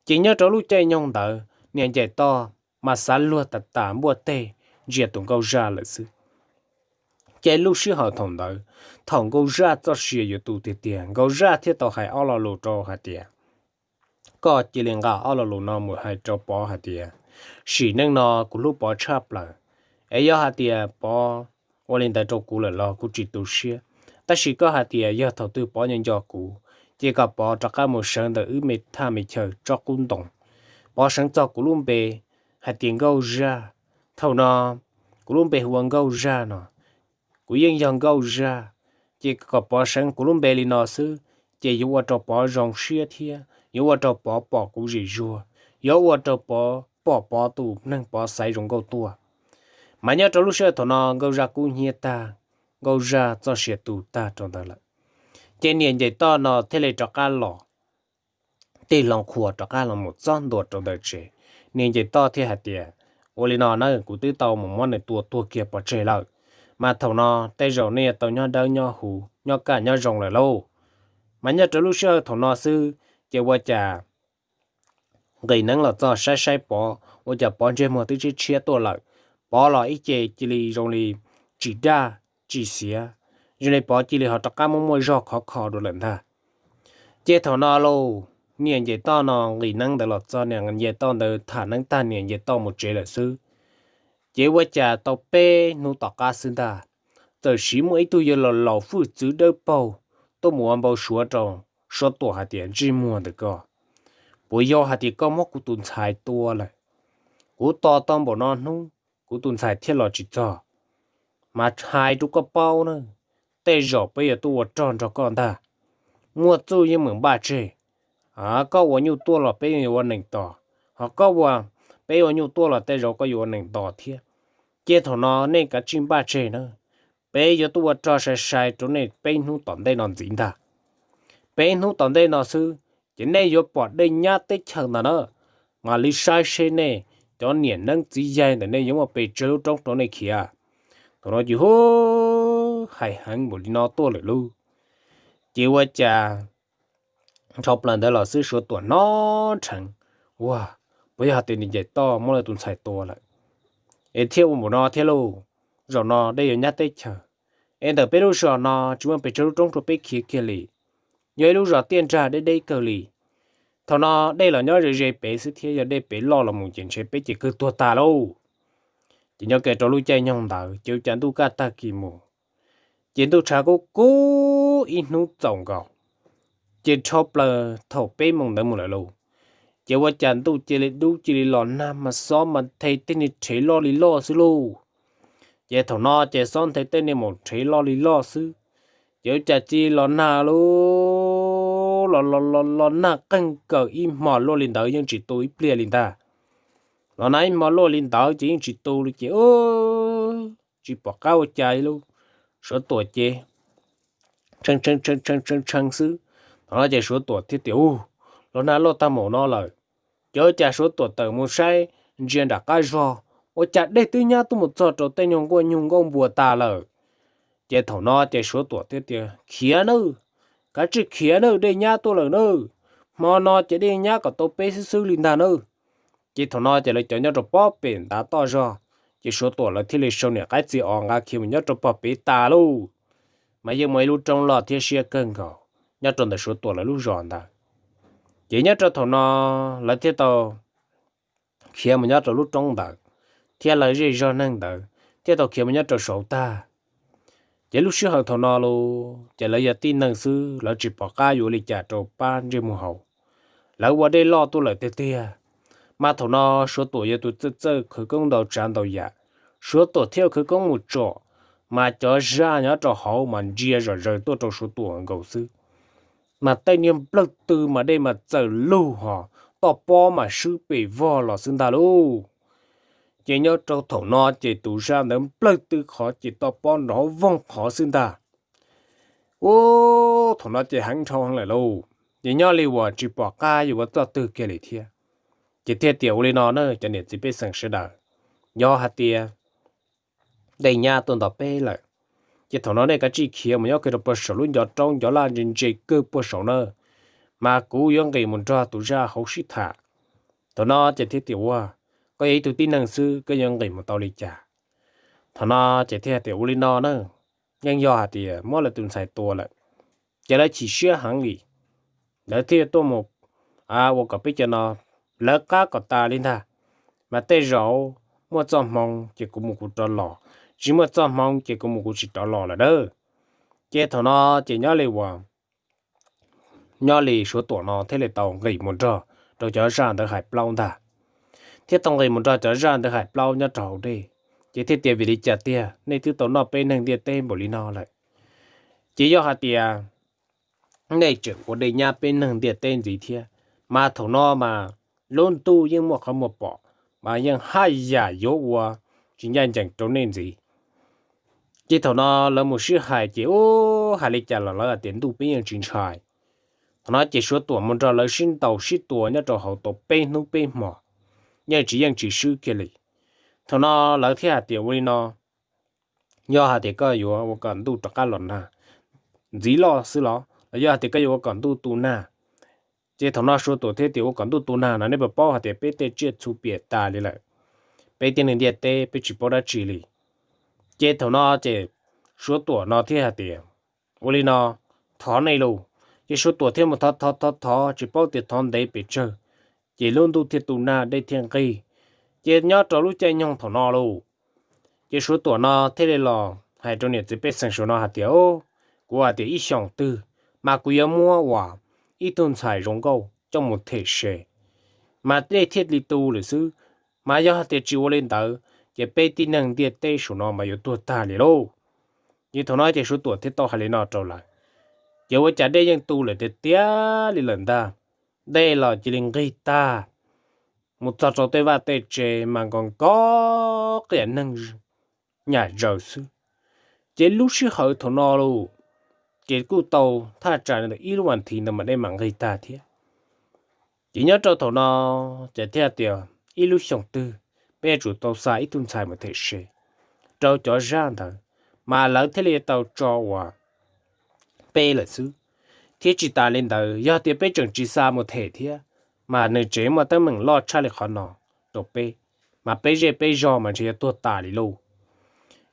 Ces nyob rau lub caij nyoog ntawd niam ncaim toj mas xav luag tas tas npuaj teg ntsia tus nkauj zaj lawm xwb. Ces lub sij hawm thaum ntawd, thaum nkauj zaj txoj sia yuav tu tiag tiag, nkauj zaj thiaj tau hais ob lo lus rau hais tias, koj cia li nqa ob lo lus no mus hais rau Pov hais tias, sim neej no kuv hlub Pov tshaj plaws, es yog hais tias Pov ua li ntawd rau kuv lawm los kuv tsis tu siab, Tab sis koj hais tias yog thaum twg Pov nco nco kuv, ces kom Pov rov qab mus sawv ntawm wb me thaj me chaw tsob qub ntoo, Pov sawv txog kuv lub npe hais tias Nkauj Zaj. Thaum no kuv lub npe hu ua Nkauj Zaj no, kuv yeej yog Nkauj Zaj, ces kom Pov sawv kuv lub npe li no xwb, ces yuav ua rau Pov zoo siab thiab yuav ua rau Pov pom kuv zim zuag, yuav ua rau Pov pom Pov tus neeg Pov xaiv zoo nkauj tuaj. Mas nyob rau lub sij hawm thaum no Nkauj Zaj kub hnyiab tag, Nkauj Zaj txoj sia tu tag rau ntawd lawm. Ces niam Nces Toj no thiaj li rov qab los, tig hlo qhuas rov qab los mus txog ntua rau ntawm tsev. Niam Nces Toj thiaj hais tias, ua li no na, kuv twb tau mus muab nws tua tuag kiag pov tseg lawm, mas thaum no tej zaum nej yuav tau nyob dawb nyob huv nyob kaj nyob zoo lawm lauj. Mas nyob rau lub sij hawm thaum no xwb, ces ua cas nqis neeb los txog saib saib Pov, ua cas Pov ntsej muag twb tshiab tshiab tuaj lawm. Pov los ib ce cia li zoo li tsis daj tsis xiav, zoo li Pov cia li ho rov qab muaj muaj zog khov kho dua lawm ntag. Ces thaum no lauj, niam Nces Toj no nqis neeb ntawd los txog, niam Nces Toj ntawd tham neeb tag niam Nces Toj mus tsev lawm xwb. Ces ua cas tau peb hnub tom qab xwb ntag, txawm siv muaj ib tug yawg laus laus hwj txwv dawb paug tuaj mus ua npau suav rau Suav Tuam hais tias, ntsej muag ntawm koj, puas yog hais tias koj muab kuv tus ntxhais tua lawm? Kuv tos tau npaum no hnub kuv tus ntxhais thiaj los tsis txog. Mas hais rau koj paub na, tej zaum peb yuav tuaj ua rog nrog koj ntag. Muaj txuj yeej meem npaj tseg, koj ua nyuj tuaj los peb yuav ua nees tos, ho koj ua, peb ua nyuj tuaj los tej zaum koj yuav ua nees tos thiab. Ces thaum no nej kav tsij npaj tseg na, peb yuav tuaj ua rog sai sai rau nej peb hnub tom ntej no ntxiv ntag. Peb hnub tom ntej no xwb, ces nej yuav pom dej nyab teb chaws ntag na. Mam li saib seb nej cov niam neeb txiv yaig ntawm nej yuav muaj pes tsawg lub roob rau nej khiav. Thaum no ces hu, hais heev npaum li no tuaj lawm lauj. Ces ua cas nrho plaws ntawd los xwb Suav Tuam hnov nrheev, ua, puas yog hais tias niam Nces Toj muab lawv tus ntxhais tua lawm? Es thiaj ua npaum no thiab lauj. Zaum no dej yuav nyab teb chaws, es ntawm peb lub zos no tsis muaj pes tsawg lub roob rau peb khiav kiag li. Yog ib lub zos tiaj nrag deb deb kawg li. Thaum no dej los nyob ze ze ped xwb thiab yog dej ped loj los mus ces ntshe peb ces kawg tuag tag lauj. Ces nyob kiag rau lub caij nyoog ntawd ces ua cas ntuj kaj tag kis mus, ces ntuj tshav kub kub ib hnub txaus nkaus. Ces dhau plaws thaum peb moos ntawd mus lawm lauj, ces ua cas ntuj cia li dub cia li los nag mas xob mas the tej niag rhev loj li loj xwb lauj. Ces thaum no ces xob nthe tej niag maum rhev loj li loj xwb, ces ua cas cia li los nag lauj, los los los los nag qeeg kawm ib hmos luaj li ntawd yeej tsis tu ib pliag li ntag. Los nag ib hmos luaj li ntawd ces yeej tsis tu li ces tsis pom qab ua cas li lauj. Suav Tuam ces tshee tshee tshee xwb. Thaum no ces Suav Tuam thiaj tias, u, los nag loj tag mus no lawm. Ces ua cas Suav Tuam tawm mus saib ntsia nram qab zog, ua cas dej twb nyab tuaj mus txog rau tej nyuag nkuaj nyuag nkuaj npua tas lawm. Ces thaum no ces Suav Tuam thiaj tias, khiav nawb, kav tsij khiav nawb, dej nyab tuaj lawm nawb. Hmo no ces dej nyab kom tau peb xwb xwb li ntag nawb. Ces thaum no ces lawv cov nyob rau pob pem ntav toj zog, ces Suav Tuam lawv thiaj li sau niam qaib txiv os nqa khiav mus nyob rau pog pem tas lauj. Mas yeej muaj ib lub roob loj thiab siab kawg nkaus nyob rau ntawm Suav Tuam lawv lub zos ntawd. Ces nyob rau thaum no lawv thiaj tau khiav mus nyob rau lub roob ntawd, thiab lawv zej zog neeg ntawd thiaj tau khiav mus nyob rau saud tag. Ces lub sij hawm thaum no los ces lawv yog tib neeg xwb, lawv tsis pom qab yuav ua li cas rau pab ntsej muag haus. Lawv ua dej loj tuaj lawm tiag tiag, mas thaum no Suav Tuam yog tus txawj txawj khawv koob ntau tsav ntau yam. Suav Tuam thiaj khawv koob mus tsom, mas cov zaj nyob rau hauv mas ntsia zom zaws tuaj rau Suav Tuam nkaus xwb. Mas tej niag nplawg tw mas dej mas txawm lug hos toj pob mas swb pes vog los xwb ntag lauj. Ces nyob rau thaum no ces tus zaj ntawd nplawg tw qhov ces toj pob nrov voog qhov xwb ntag. Ub, thaum no ces heev dhau heev lawm lauj, ces nyob li uas tsis pom qab yuav ua txoj twg kiag li thiab. Ces thiaj tias, ua li no na cov niam txiv pej xeem sawv daws, yog hais tias dej nyab tuaj nto peb lawm, ces thaum no nej kav tsij khiav mus nyob kiag rau puag saum lub ncov roob ncov laj ntse ntse kawg puag saum na, mas kuv yuav nqis mus nrog tus zaj hauv sib tham. Thaum no ces thiaj tias, ua, koj yog ib tug tib neeg xwb koj yuav nqis mus tau li cas? Thaum no ces thiaj tias, ua li no na, yeej yog hais tias muab lawv tus ntxhais tua lawm, ces lawv chim siab heev li, lawv thiaj tuaj mus ua kom peb cov no lawv qab kom tas li ntag. Mas tej zaum muaj txoj hmoo ces kuv mus kuv rov los, tsis muaj txoj hmoo ces kuv mus kuv tsis rov los lawm dawb. Ces thaum no ces nyob li uas nyob li Suav Tuam no thiaj li tau nqis mus nrog rau cov zaj ntawd hais plaub ntag, thiab tau nqis mus nrog cov zaj ntawd hais plaub nyob rau hauv dej. Ces thiaj tias, vim li cas tiag nej twb tau noj peb neeg ntiaj teb npaum li no lawm, ces yog hais tias nej tseem ua dej nyab peb neeg ntiaj teb ntxiv thiab, mas thaum no mas lub ntuj yeej muaj qhov muag pom, mas yeej haj yam yuav ua tsis ncaj ncees rau nej ntxiv. Ces thaum no lawv mus sib hais ces ub, hais li cas los lawv hais tias ntuj peb yeej tsis ntshai. Thaum no ces Suav Tuam mus nrog lawv sib ntaus sib tua nyob rau hauv tau peb hnub peb hmos, yeej tsis yeej tsis swb kiag li. Thaum no lawv thiaj hais tias, ua li no, yog hais tias koj yuav ua kom ntuj rov qab los nag ntxiv loj xwb los los yog hais tias koj yuav ua kom ntuj tu nag? Ces thaum no Suav Tuam thiaj tias, ua kom ntuj tu nag no nej puas paub hais tias peb tej tsiaj txhu piam tas li lawm, peb tib neeg ntiaj teb peb tsis paub dab tsi li. Ces thaum no ces Suav Tuam no thiaj hais tias, ua li no, thov nej lauj. Ces Suav Tuam thiaj mus thov thov thov thov tsis paub tias thov ntev pes tsawg, ces lub ntuj thiaj tu nag dej thiaj nqig. Ces nyob rau lub caij nyoog thaum no lauj, ces Suav Tuam no thiaj li los hais rau niam txiv pej xeem Suav no hais tias, kuv hais tias ib xyoos twg mas kuv yuav muab uas ib tug ntxhais zoo nkauj coj mus them se, mas dej thiaj li tu lawm xwb. Mas yog hais tias tsis ua li ntawd ces peb tib neeg ntiaj teb saum no mas yuav tuag tag li lauj. Ces thaum no ces Suav Tuam thiaj tau hais li no rau lawv, ces ua cas dej yeej tu lawm tiag tiag li lawm ntag. Dej los cia li nqig tag, mus txog rau tej vaj tej tse mas nkaus nkaus qias neeg nyam zaws xwb. Ces lub sij hawm thaum no lauj, ces kuj tau thaj tsam ntawm ib lub vas thiv ntawd mas dej mam nqig tag thiab. Ces nyob rau thaum no ces thiaj tias ib lub xyoos twg peb yuav tsum tau xa ib tug ntxhais mus them se rau cov zaj ntawd, mas lawv thiaj li tau tso uas peb lawm xwb. Thiab tsis tas li ntawd, yog tias peb tseem tsis xa mus them thiab, mas nws tseem muaj teeb meem loj tshaj li qhov no rau peb, mas peb zej peb zog mas ntshe yuav tuag tas li lauj.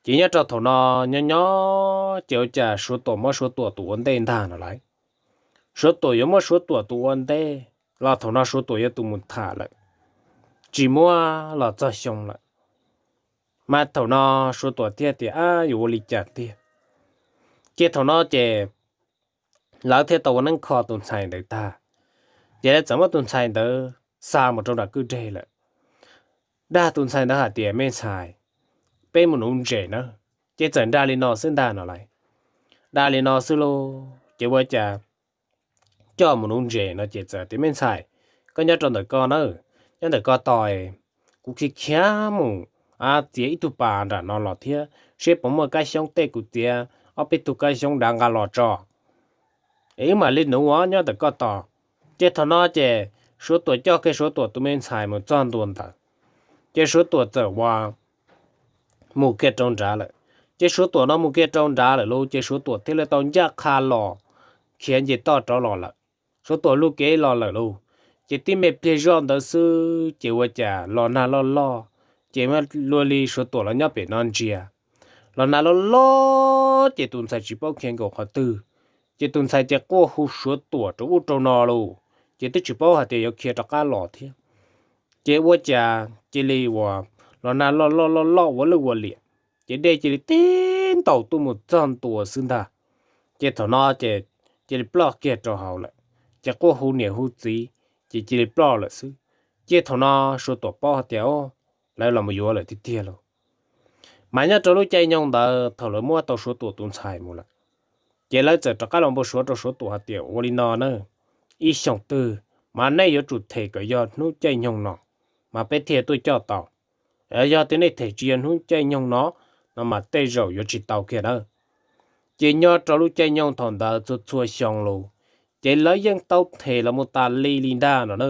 Ces nyob rau thaum no nyob nyob ces ua cas Suav Tuam muab Suav Tuam tus ua ntej ntag no lauj. Suav Tuam yuav muab Suav Tuam tus ua ntej los thaum no Suav Tuam yuav tus mus tham lawm, tsis muab los txog xyoo lawm. Mas thaum no Suav Tuam thiaj tias, ab, yuav ua li cas tiag? Ces thaum no ces lawv thiaj tau ua neeb kho tus ntxhais ntawd tag, ces lawv txawm muab tus ntxhais ntawd xa mus rau nram kwj deg lawm. Dag tus ntxhais ntawd hais tias, me ntxhais, peb mus nuv ntses na. Ces txawm dag li no xwb ntag no lauj. Dag li no xwb lauj, ces ua cas coj mus nuv ntses no ces txawm tias, me ntxhais, koj nyob rau ntawm ko na, nyob ntawm ko tos, kuv khiav khiav mus txiav ib tug pas nram no los thiab seb puas muaj kab xyoob tej, kuv txiav ob peb tug kab xyoob dav nqa los tso, es wb mam li nuv, nyob ntawm koj tos. Ces thaum no ces Suav Tuam coj kiag Suav Tuam tus me ntxhais mus txog ntua ntawd, ces Suav Tuam txawm ua mus kiag rau nrad lawm. Ces Suav Tuam no mus kiag rau nrad lawm lauj, ces Suav Tuam thiaj li tau ncaj qha los khiav nce toj rov los lawm. Suav Tuam luj kev los lawm lauj, ces tib me pliag zoj ntawd xwb ces ua cas los nag loj loj, ces luag li Suav Tuam los nyob pem no ntsia, los nag loj loj ces tus ntxhais tsis paub khiav nkaum qhov twg, ces tus ntxhais ces quaj hu Suav Tuam rau ub rau no lauj, ces twb tsis paub hais tias yuav khiav rov qab los thiab. Ces ua cas cia li uas los nag loj loj loj loj ua lwj ua liam, ces dej cia li tib ntaus tuaj mus txog ntua xwb ntag. Ces thaum no ces cia li ploj kiag rau hauv lawm, ces quaj hu niam hu txiv, ces cia li ploj lawm xwb. Ces thaum no Suav Tuam paub hais tias, o, lawv los mus yuav lawm tiag tiag lauj. Mas nyob rau lub caij nyoog ntawd thaum lawv muab tau Suav Tuam tus ntxhais mus lawm, ces lawv txawm rov qab los npau suav rau Suav Tuam hais tias, ua li no na, ib xyoos twg mas nej yuav tsum them kom yog hnub caij nyoog no, mas peb thiaj tuaj coj tau. Yog tias nej them tsis yog hnub caij nyoog no, no mas tej zaum yuav tsis tau kiag nawb. Ces nyob rau lub caij nyoog thaum ntawd txhua txhua xyoo los, ces lawv yeej tau them los mus tas li li ntag no na.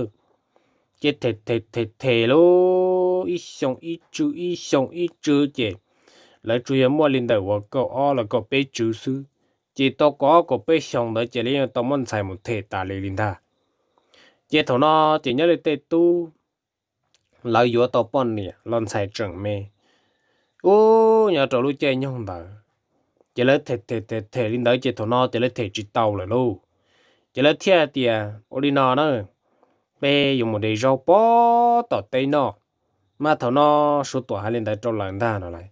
Ces them them them them lauj, ib xyoo ib tswv ib xyoo ib tswv ces lawv tsuas yog muaj li ntawm uas kaum ob los kaum peb tswv xwb, ces tau kaum ob kaum peb xyoo ntawd ces lawv yeej tau muab ntxhais mus them tas li li ntag. Ces thaum no ces nyob li tej tub lawv yuav tau poj niam los ntxhais tseem me, ub, nyob rau lub caij nyoog ntawd, ces lawv them them them them li ntawd ces thaum no ces lawv them tsis tau lawm lauj. Ces lawv thiaj tias, ua li no na, peb yuav mus de zaub pog tom teb noj. Mas thaum no Suav Tuam hais li ntawd rau lawv ntag no lauj,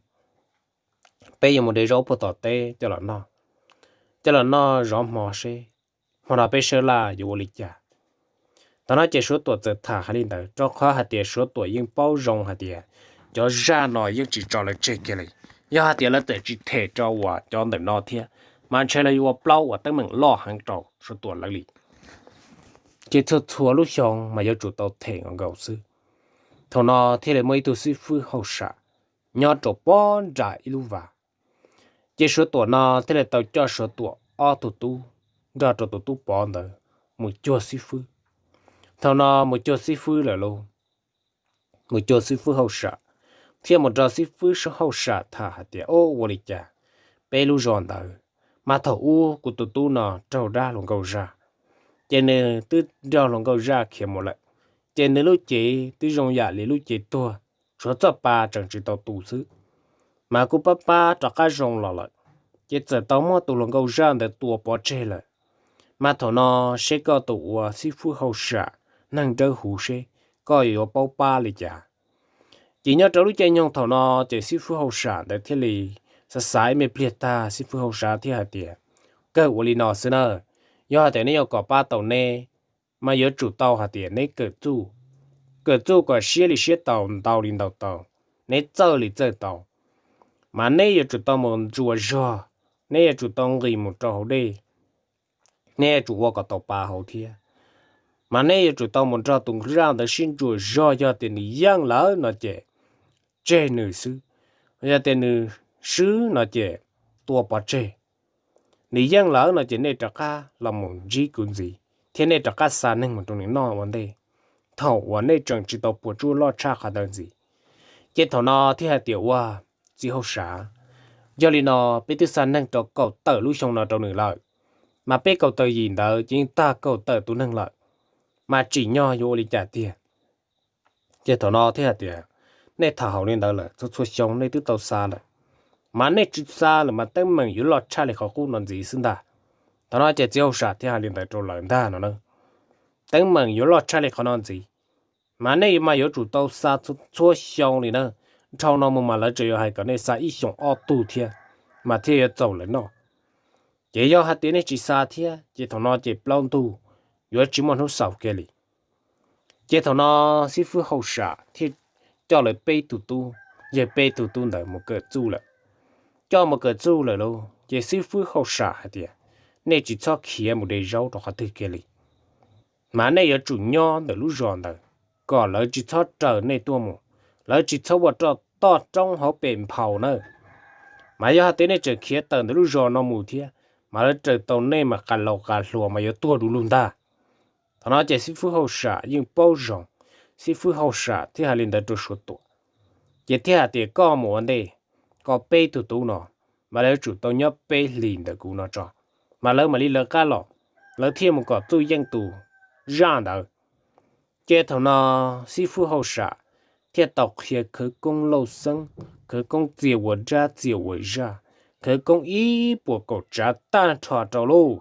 peb yuav mus de zaub pog tom teb coj los noj. coj los noj zov hmo seb hmo no peb sab laj yuav ua li cas. Thaum no ces Suav Tuam txawm tham hais li ntawd, rau qhov hais tias Suav Tuam yeej paub zoo hais tias cov zaj no yeej tsis tso lawv tseg kiag li. Yog hais tias lawv txawm tsis them rau uas cov ntawm no thiab, mas ntshe lawv yuav ua plaub uas teeb meem loj heev rau Suav Tuam lawv li. Ces txhua txhua lub xyoo mas yuav tsum tau them nkaus nkaus xwb. Thaum no thiaj li muaj ib tug xib fwb hauj sam nyob rau pob nram ib lub vas. Ces Suav Tuam no thiaj li tau coj Suav Tuam ob tug tub nrog rau tus tub Pov ntawd mus cuag xib fwb. Thaum no mus cuag xib fwb lawm lauj, mus cuag xib fwb hauj sam, thiaj mus nrog xib fwb hauj sam tham hais tias, Ua li cas peb lub zos ntawd, mas thaum ub kuv tus tub no raug dab hluas nkauj zaj, ces nws twb raug hluas nkauj zaj khiav mus lawm, ces nws lub cev twb zoo yam li lub cev tuag, tshuav txoj pa tseem tsis tau tu xwb. Mas kuv pab pab rov qab zoo los lawm, ces txawm tau muab tus hluas nkauj zaj ntawd tua pov tseg lawm. Mas thaum no seb koj tus ua xib fwb hauj sam neeg dawb huv seb koj yuav paub pab li cas. Ces nyob rau lub caij nyoog thaum no ces xib fwb hauj sam ntawd thiaj li xav xav ib me pliag tag, xib fwb hauj sam thiaj hais tias, Kawg ua li no xwb na, yog hais tias neb yuav kom pab tau neb, mas yuav tsum tau hais tias neb kawm txuj, kawm txuj kom siab li siab tau, ntau li ntau tau, neb txawj li txawj tau. Mas neb yuav tsum tau mus ntsuas zog, neb yuav tsum tau nqis mus rau hauv dej, neb yuav tsum ua kom tau pa hauv thiab. Mas neb yuav tsum tau mus nrog tus zaj ntawd sib ntsuas zog, yog tias nws yeej lawm no ces tseg nws xwb, yog tias nws swb no ces tua pov tseg. Nws yeej lawm no ces nej rov qab los mus ntsib kuv ntxiv, thiab nej rov qab xa neeg mus rau nws noj ua ntej, thaum uas nej tseem tsis tau puas tsuaj loj tshaj qhov ntawd ntxiv. Ces thaum no thiaj hais tias, Ua txiv hauj sam, yog li no peb twb xa neeg rau kaum tawm lub xyoo no rau nws lawm, mas peb kaum tawm yim ntawd ces yeej tag kaum tawm tus neeg lawm, mas tsim nyog yuav ua li cas tiag? Ces thaum no thiaj hais tias, Nej tham haum li ntawd lawm, txhua txhua xyoo nej twb tau xa lawm, mas nej tsis xa lawm mas teeb meem yuav loj tshaj li qhov qub no ntxiv xwb ntag. Thaum no ces txiv hauj sam thiaj hais li ntawd rau lawv ntag no na, Teeb meem yuav loj tshaj li qhov no ntxiv, mas nej mas yuav tsum tau xa txhua xyoo li na. Dhau no mus mas lawv tseem yuav hais kom nej xa ib xyoos ob tug thiab, mas thiaj yuav txaus lawv noj. Ces yog hais tias nej tsis xa thiab ces thaum no ces plaub ntug yuav tsis muaj hnub xaus kiag li. Ces thaum no xib fwb hauj sam thiaj coj lawv peb tug tub, yawg peb tug tub ntawd mus kawm txuj lawm. Coj mus kawm txuj lawm lauj, ces xib fwb hauj sam hais tias, Nej tsis txhob khiav mus de zaub rau qhov twg kiag li, mas nej yuav tsum nyob ntawm lub zos ntawd, kom lawv tsis txhob raws nej tuaj mus, lawv tsis txhob ua rau toj roob hauv pes nphau nawb. Mas yog hais tias nej tseem khiav tawm ntawm lub zos no mus thiab, mas lawv raws tau nej mas qas laus qas hluas mas yuav tuag du lug ntag. Thaum no ces xib fwb hauj sam yeej paub zoo, xib fwb hauj sam thiaj hais li ntawd rau Suav Tuam. Ces thiaj hais tias, Koj mus ua ntej, koj peb tug tub no, mas lawv yuav tsum tau nyob peb hlis ntawm kuv no tso, mas lawv mam li lawv qab los, lawv thiaj mus kom txuj yeej tus zaj ntawd. Ces thaum no xib fwb hauj sam thiaj tau qhia khawv koob lauj xeeb, khawv koob txia ua dab txia ua zaj, khawv koob ib puas kaum tsav tag nrho rau lauj.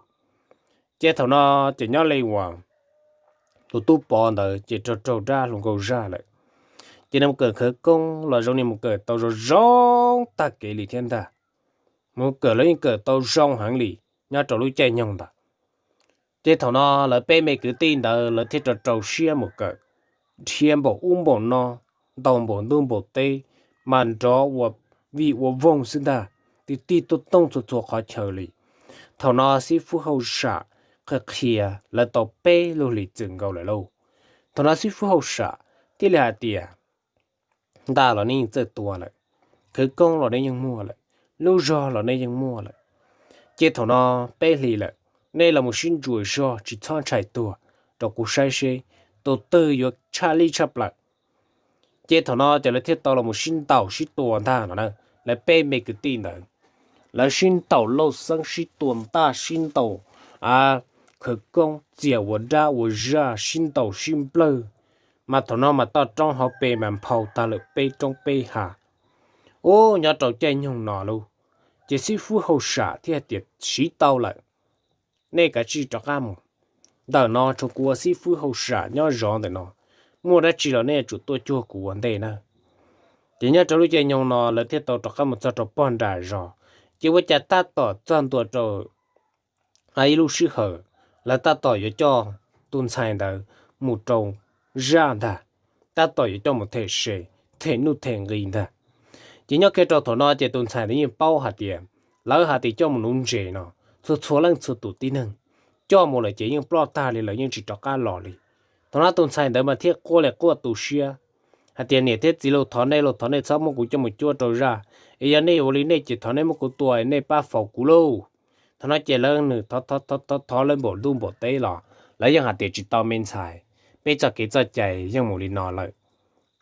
Ces thaum no ces nyob li uas tus tub Pov ntawd ces raug raug dab hluas nkauj zaj lawm. Ces nws mus kawm khawv koob los zoo li mus kawm tau zoo zoo tag kev li thiab ntag. Mus kawm los yeej kawm tau zoo heev li nyob rau lub caij nyoog ntawd. Ces thaum no lawv peb me kwv tij ntawd lawv thiaj rau rau siab mus kawm, dhia npaum ub npaum no, ntaus npaum ntuj npaum teb, mas nrov ua vij ua voog xwb ntag, tig tig tuaj tooj txhua txhua qhov chaw li. Thaum no xib fwb hauj sam qhia qhia lawv tau peb lub hlis txwm nkaus lawm lauj. Thaum no xib fwb hauj sam thiaj li hais tias, Ntaj los nej yeej txawj tua lawm, khawv koob los nej yeej muaj lawm, lub zog los nej yeej muaj lawm. Ces thaum no peb hlis lawm, nej los mus sib ntsuas zog tsis txhob ntshai tuag rau kuv saib seb tus twg yuav tshaj lij tshaj plaws. Ces thaum no ces lawv thiaj tau los mus sib ntaus sib tua ntag no na. Lawv peb me kwv tij ntawd, lawv sib ntaus lauj xeeb sib tua ntaj sib ntaus khawv koob txia ua dab ua zaj sib ntaus sib nplawg, mas thaum no mas toj roob hauv pes mas nphau tag lawm peb roob peb hav. Ub, nyob rau caij nyoog no lauj, ces xib fwb hauj sam thiaj tias, Siv tau lawm, nej kav tsij rov qab mus. Ntawm no tshuav kuv ua xib fwb hauj sam nyob zov ntawm no, muaj dab tsi los nej yuav tsum tuaj cuag kuv ua ntej na. Ces nyob rau lub caij nyoog no lawv thiaj tau rov qab mus txog rau pog nram zos, ces ua cas tab tom txog ntua rau ib lub sij hawm lawv tab tom yuav coj tus ntxhais ntawd mus rau zaj ntag, tab tom yuav coj mus them se, them nuj them nqi ntag. Ces nyob kiag rau thaum no ces tus ntxhais ntawd yeej paub hais tias lawv hais tias coj mus nuv ntses no, txhua txhua leej txhua tus tib neeg coj mus lawm ces yeej ploj tag li, lawv yeej tsis rov qab los li. Thaum no tus ntxhais ntawd mas thiaj quaj li quaj tu siab hais tias, niam thiab txiv lauj, thov nej lauj, thov nej txhob muab kuv coj mus cuab rau zaj, es yog nej ua li nej ces thov nej muab kuv tua, nej pab faus kuv lauj. Thaum no ces lawv nws thov thov thov lawv npaum ntuj npaum teb los lawv yeej hais tias tsis tau me ntxhais, peb txoj kev txoj cai yeej mus li no lawm,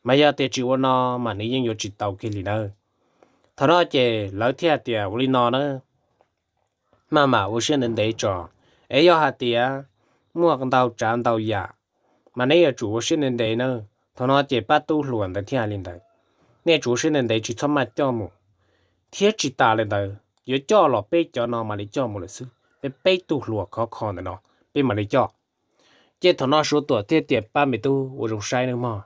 mas yog tias tsis ua no mas nws yeej yuav tsis tau kiag li nawb. Thaum no ces lawv thiaj hais tias ua li no na, maj mam ua siab ntev ntev tso, es yog hais tias muaj ntau tsav ntau yam mas neb yuav tsum ua siab ntev ntev na. Thaum no ces pab tub hluas ntawd thiaj hais li ntawd, nej tsum ua siab ntev ntev tsis txhob maj coj mus, thiab tsis tas li ntawd yuav coj los peb cov no mam li coj mus lawm xwb, peb peb tug hluas khov kho ntawm no peb mam li coj. Ces thaum no Suav Tuam thiaj tias, pab me tub ua zoo saib nawb mog,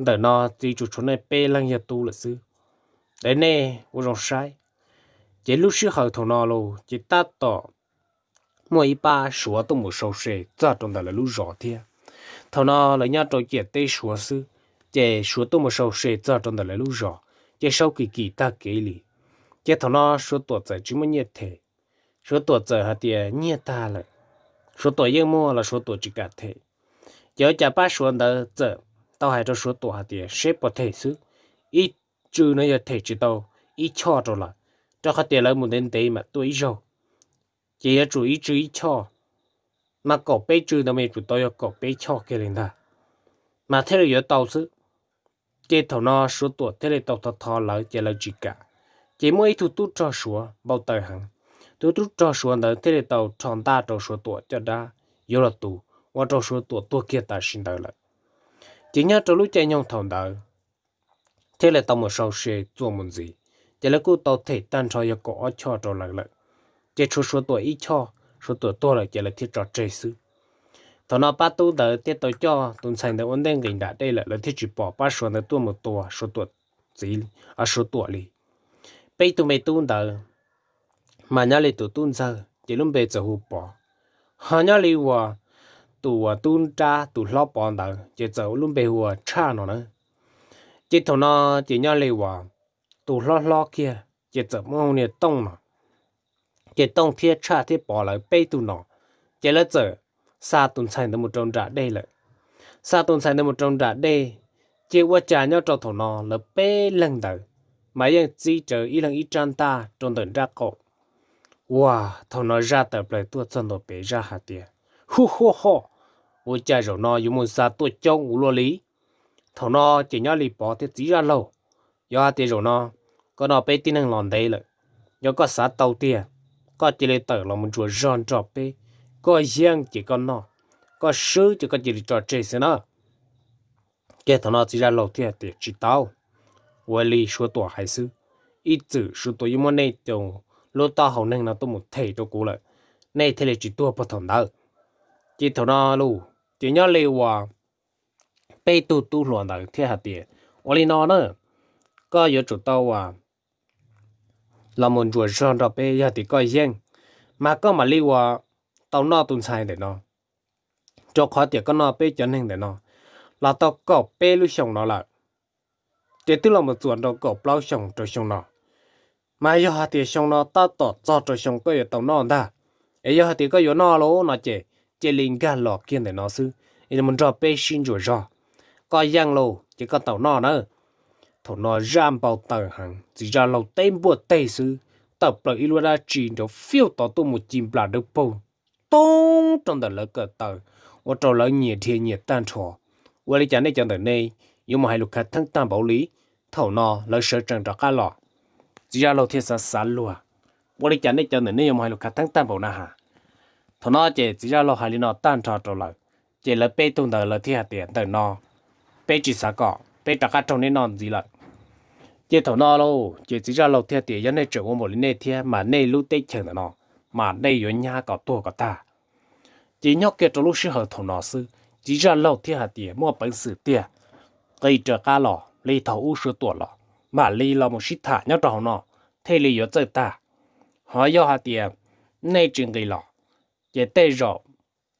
ntawm no txiv tsuas tshuav nej peb leeg yog tub lawm xwb, es nej ua zoo saib. Ces lub sij hawm thaum no los ces tab tom muaj ib pab Suav tuaj mus sau se txog rau ntawm lawv lub zos thiab. Thaum no lawv nyob rau ciam teb Suav xwb, ces Suav tuaj mus sau se txog rau ntawm lawv lub zos, ces sau kim kim tag kev li. Ces thaum no Suav Tuam txawm tsis muaj nyiaj them, Suav Tuam txawm hais tias nyiaj tag lawm, Suav Tuam yeej muaj los Suav Tuam tsis kam them. Ces ua cas pab Suav ntawd txawm tau hais rau Suav Tuam hais tias seb puas them xwb, ib tsw no yog them tsis tau ib choj rau lawm, rau qhov tias lawv mus ntev ntev mam tuaj ib zaug, ces yuav tsum ib tsw ib choj, mas kaum peb tsw ntawd mas yuav tsum tau yog kaum peb choj kiag li ntag, mas thiaj li yuav tau xwb. Ces thaum no Suav Tuam thiaj li tau thov thov lawv ces lawv tsis kam. Ces muaj ib tug tub rog Suav npau taws heev, tus tub rog Suav ntawd thiaj li tau rho ntaj rau Suav Tuam caj dab yuav los tus, ua rau Suav Tuam tuag kiag tam sim ntawd lawm. Ces nyob rau lub caij nyoog thaum ntawd thiaj li tau mus sau se txuas mus ntxiv, ces lawv kuj tau them tag nrho yog kaum ob choj rau lawv lawm. Ces tshuav Suav Tuam ib choj, Suav Tuam tuag lawm ces lawv thiaj tso tseg xwb. Thaum no pab tub ntawd thiaj tau coj tus ntxhais ntawd ua ntej nqis nram dej lawm, lawv thiaj tsis pom pab Suav ntawd tuaj mus tua Suav Tuam txiv, Suav Tuam li. Peb tug me tub ntawd mas nyob li tus tub ntxawg ces lub npe txawm hu Pov, ho nyob li uas tus uas tub nrab tus hlob Pov ntawd ces txawm lub npe hu ua Tshaj no na. Ces thaum no ces nyob li uas tus hlob hlob kiag ces txawm muaj hu niag Tooj no. Ces Tooj thiab Tshaj thiab Pov lawv peb tug no, ces lawv txawm xa tus ntxhais ntawd mus rau nram dej lawm. Xa tus ntxhais ntawd mus rau nram dej, ces ua cas nyob rau thaum no lawv peb leeg ntawd mas yeej txib rawv ib leeg ib rab ntaj rau ntawm nrab qaum. Ua, thaum no zaj tawm plaws tuaj txog ntua pem zaj hais tias, hu hu ho, ua cas zaum no yuav mus xa tuaj coob ua luaj li? Thaum no ces nyob li Pov thiab txiv zaj laug, yog hais tias zaum no koj noj peb tib neeg los ntev lawm, yog koj xav tau tiag, koj cia li tawm los mus ntsuas zog nrog peb, koj yeej ces koj noj, koj swb ces koj cia li tso tseg xwb na. Ces thaum no txiv zaj laug thiaj tias tsis tau, ua li Suav Tuam hais xwb, ib txwm Suav Tuam yeej muab nej cov lub taub hau neeg no tuaj mus them rau kuv lawm, nej thiaj li tsis tuag puag thaum ntawd. Ces thaum no los ces nyob li uas peb tug tub hluas ntawd thiaj hais tias, ua li no na, koj yuav tsum tau uas los mus ntsuas zog nrog peb, yog tias koj yeej, mas koj mam li uas tau noj tus ntxhais ntawm no, rau qhov tias koj noj peb cov neeg ntawm no los tau kaum peb lub xyoo no lawm, ces twb los mus txuas rau kaum plaub xyoo rau xyoo no. Mas yog hais tias xyoo no tab tom txog rau xyoo koj yuav tau noj ntag, es yog hais tias koj yuav noj lauj no ces cia li nkag los kiag ntawm no xwb, es mus nrog peb sib ntsuas zog. Koj yeej lauj ces koj tau noj na. Thaum no zaj npau taws heev, txiv zaj laug teb npuaj teg xwb, tawm plaws ib lub dab tsi nrov fiuj tod tuaj mus ci nplas dawb paug toob rau ntawm lawv kawm taw, ua rau lawv nyias dhia nyias tag nrho. Ua li cas nej cov ntawm nej yuav mus hais lus khav theeb tag npaum li? Thaum no lawv sawv tsees rov qab los, txiv zaj laug thiaj xav xav luag, ua li cas nej cov ntawm nej yuav mus hais lus khav theeb tag npaum na has. Thaum no ces txiv zaj laug hais li no tag nrho rau lawv, ces lawv peb tug ntawd lawv thiaj hais tias ntawm no peb tsis xav kom peb rov qab raug nej noj ntxiv lawm. Ces thaum no lauj ces txiv zaj laug thiaj tias yog nej tseem ua npaum li nej thiab mas nej lub teb chaws ntawm no mas nej yuav nyab kom tuag kom tag. Ces nyob kiag rau lub sij hawm thaum no xwb txiv zaj laug thiaj hais tias muaj peev xwm tiag, nqis rov qab los li thaum ub Suav Tuam los, mam li los mus sib tham nyob rau hauv no thiaj li yuav txawj tag. Ho yog hais tias nej tsis nqis los, Ces tej zaum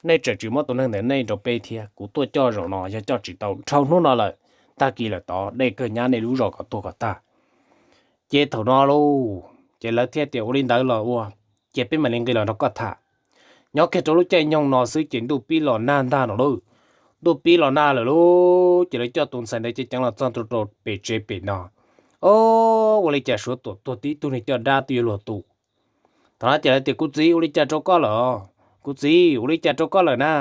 nej tseem tsis muab tus neeg ntawd nej rau peb thiab, kuv tuaj coj zaum no yog coj tsis tau, dhau hnub no lawm, tag kis lawm tod dej kawg nyab nej lub zos kom tuag kom tag. Ces thaum no lauj, ces lawv thiaj tias ua li ntawd los ua, ces peb mam li nqis los nrog koj tham. Nyob kiag rau lub caij nyoog no xwb ces ntuj pib los nag ntag no lauj. Ntuj pib los nag lawm lauj, ces lawv coj tus ntxhais ntawd ceev ceev los txog rau pem tsev pem no. Ob, ua li cas suav tuam tuag tib tug, nws coj dab twb yuav luag tus. Thaum no ces lawv tias kuv txiv, ua li cas rau koj lawm? Kuv txiv, ua li cas rau koj lawm na?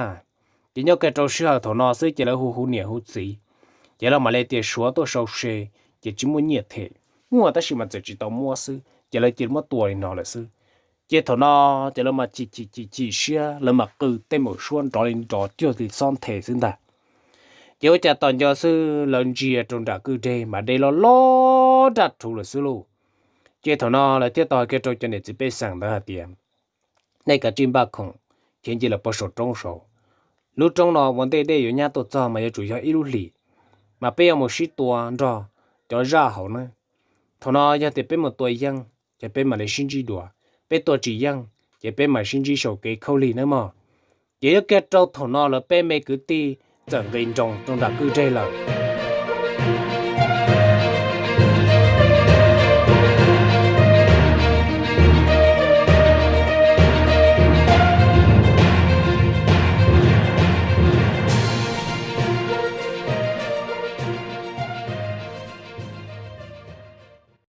Ces nyob kiag rau sij hawm thaum no xwb ces lawv hu hu niam hu txiv, ces lawv mam li tias suav tuaj sau se, ces tsis muaj nyiaj them, muaj tab sis mas txawm tsis tau muab xwb, ces lawv cia li muab tua li no lawm xwb. Ces thaum no ces lawv mas chim chim chim chim siab, lawv mam qw tej maum suab nrov li nrov cuag li xob nthe xwb ntag. Ces ua cas tos nco xwb lawv ntsia rau nram kwj deg mas dej loj loj daj rhuv lawm xwb lauj. Ces thaum no lawv thiaj tau hais kiag rau cov niam txiv pej xeem ntawd hais tias nej kav tsij npaj khoom khiav nce los pog saum roob saud. Lub roob no ua ntej dej yuav nyab tuaj txog mas yuav tsum yog ib lub hlis, mas peb yuav mus sib tua nrog cov zaj hauv na. Thaum no yog tias peb mus tua yeej ces peb mam li sib ntsib dua, peb tua tsis yeej ces peb mam sib ntsib saum kev khaub lig nawb mog. Ces yuav kiag rau thaum no lawv peb me kwv tij txawm nqis nroos rau nram kwj deg lawm.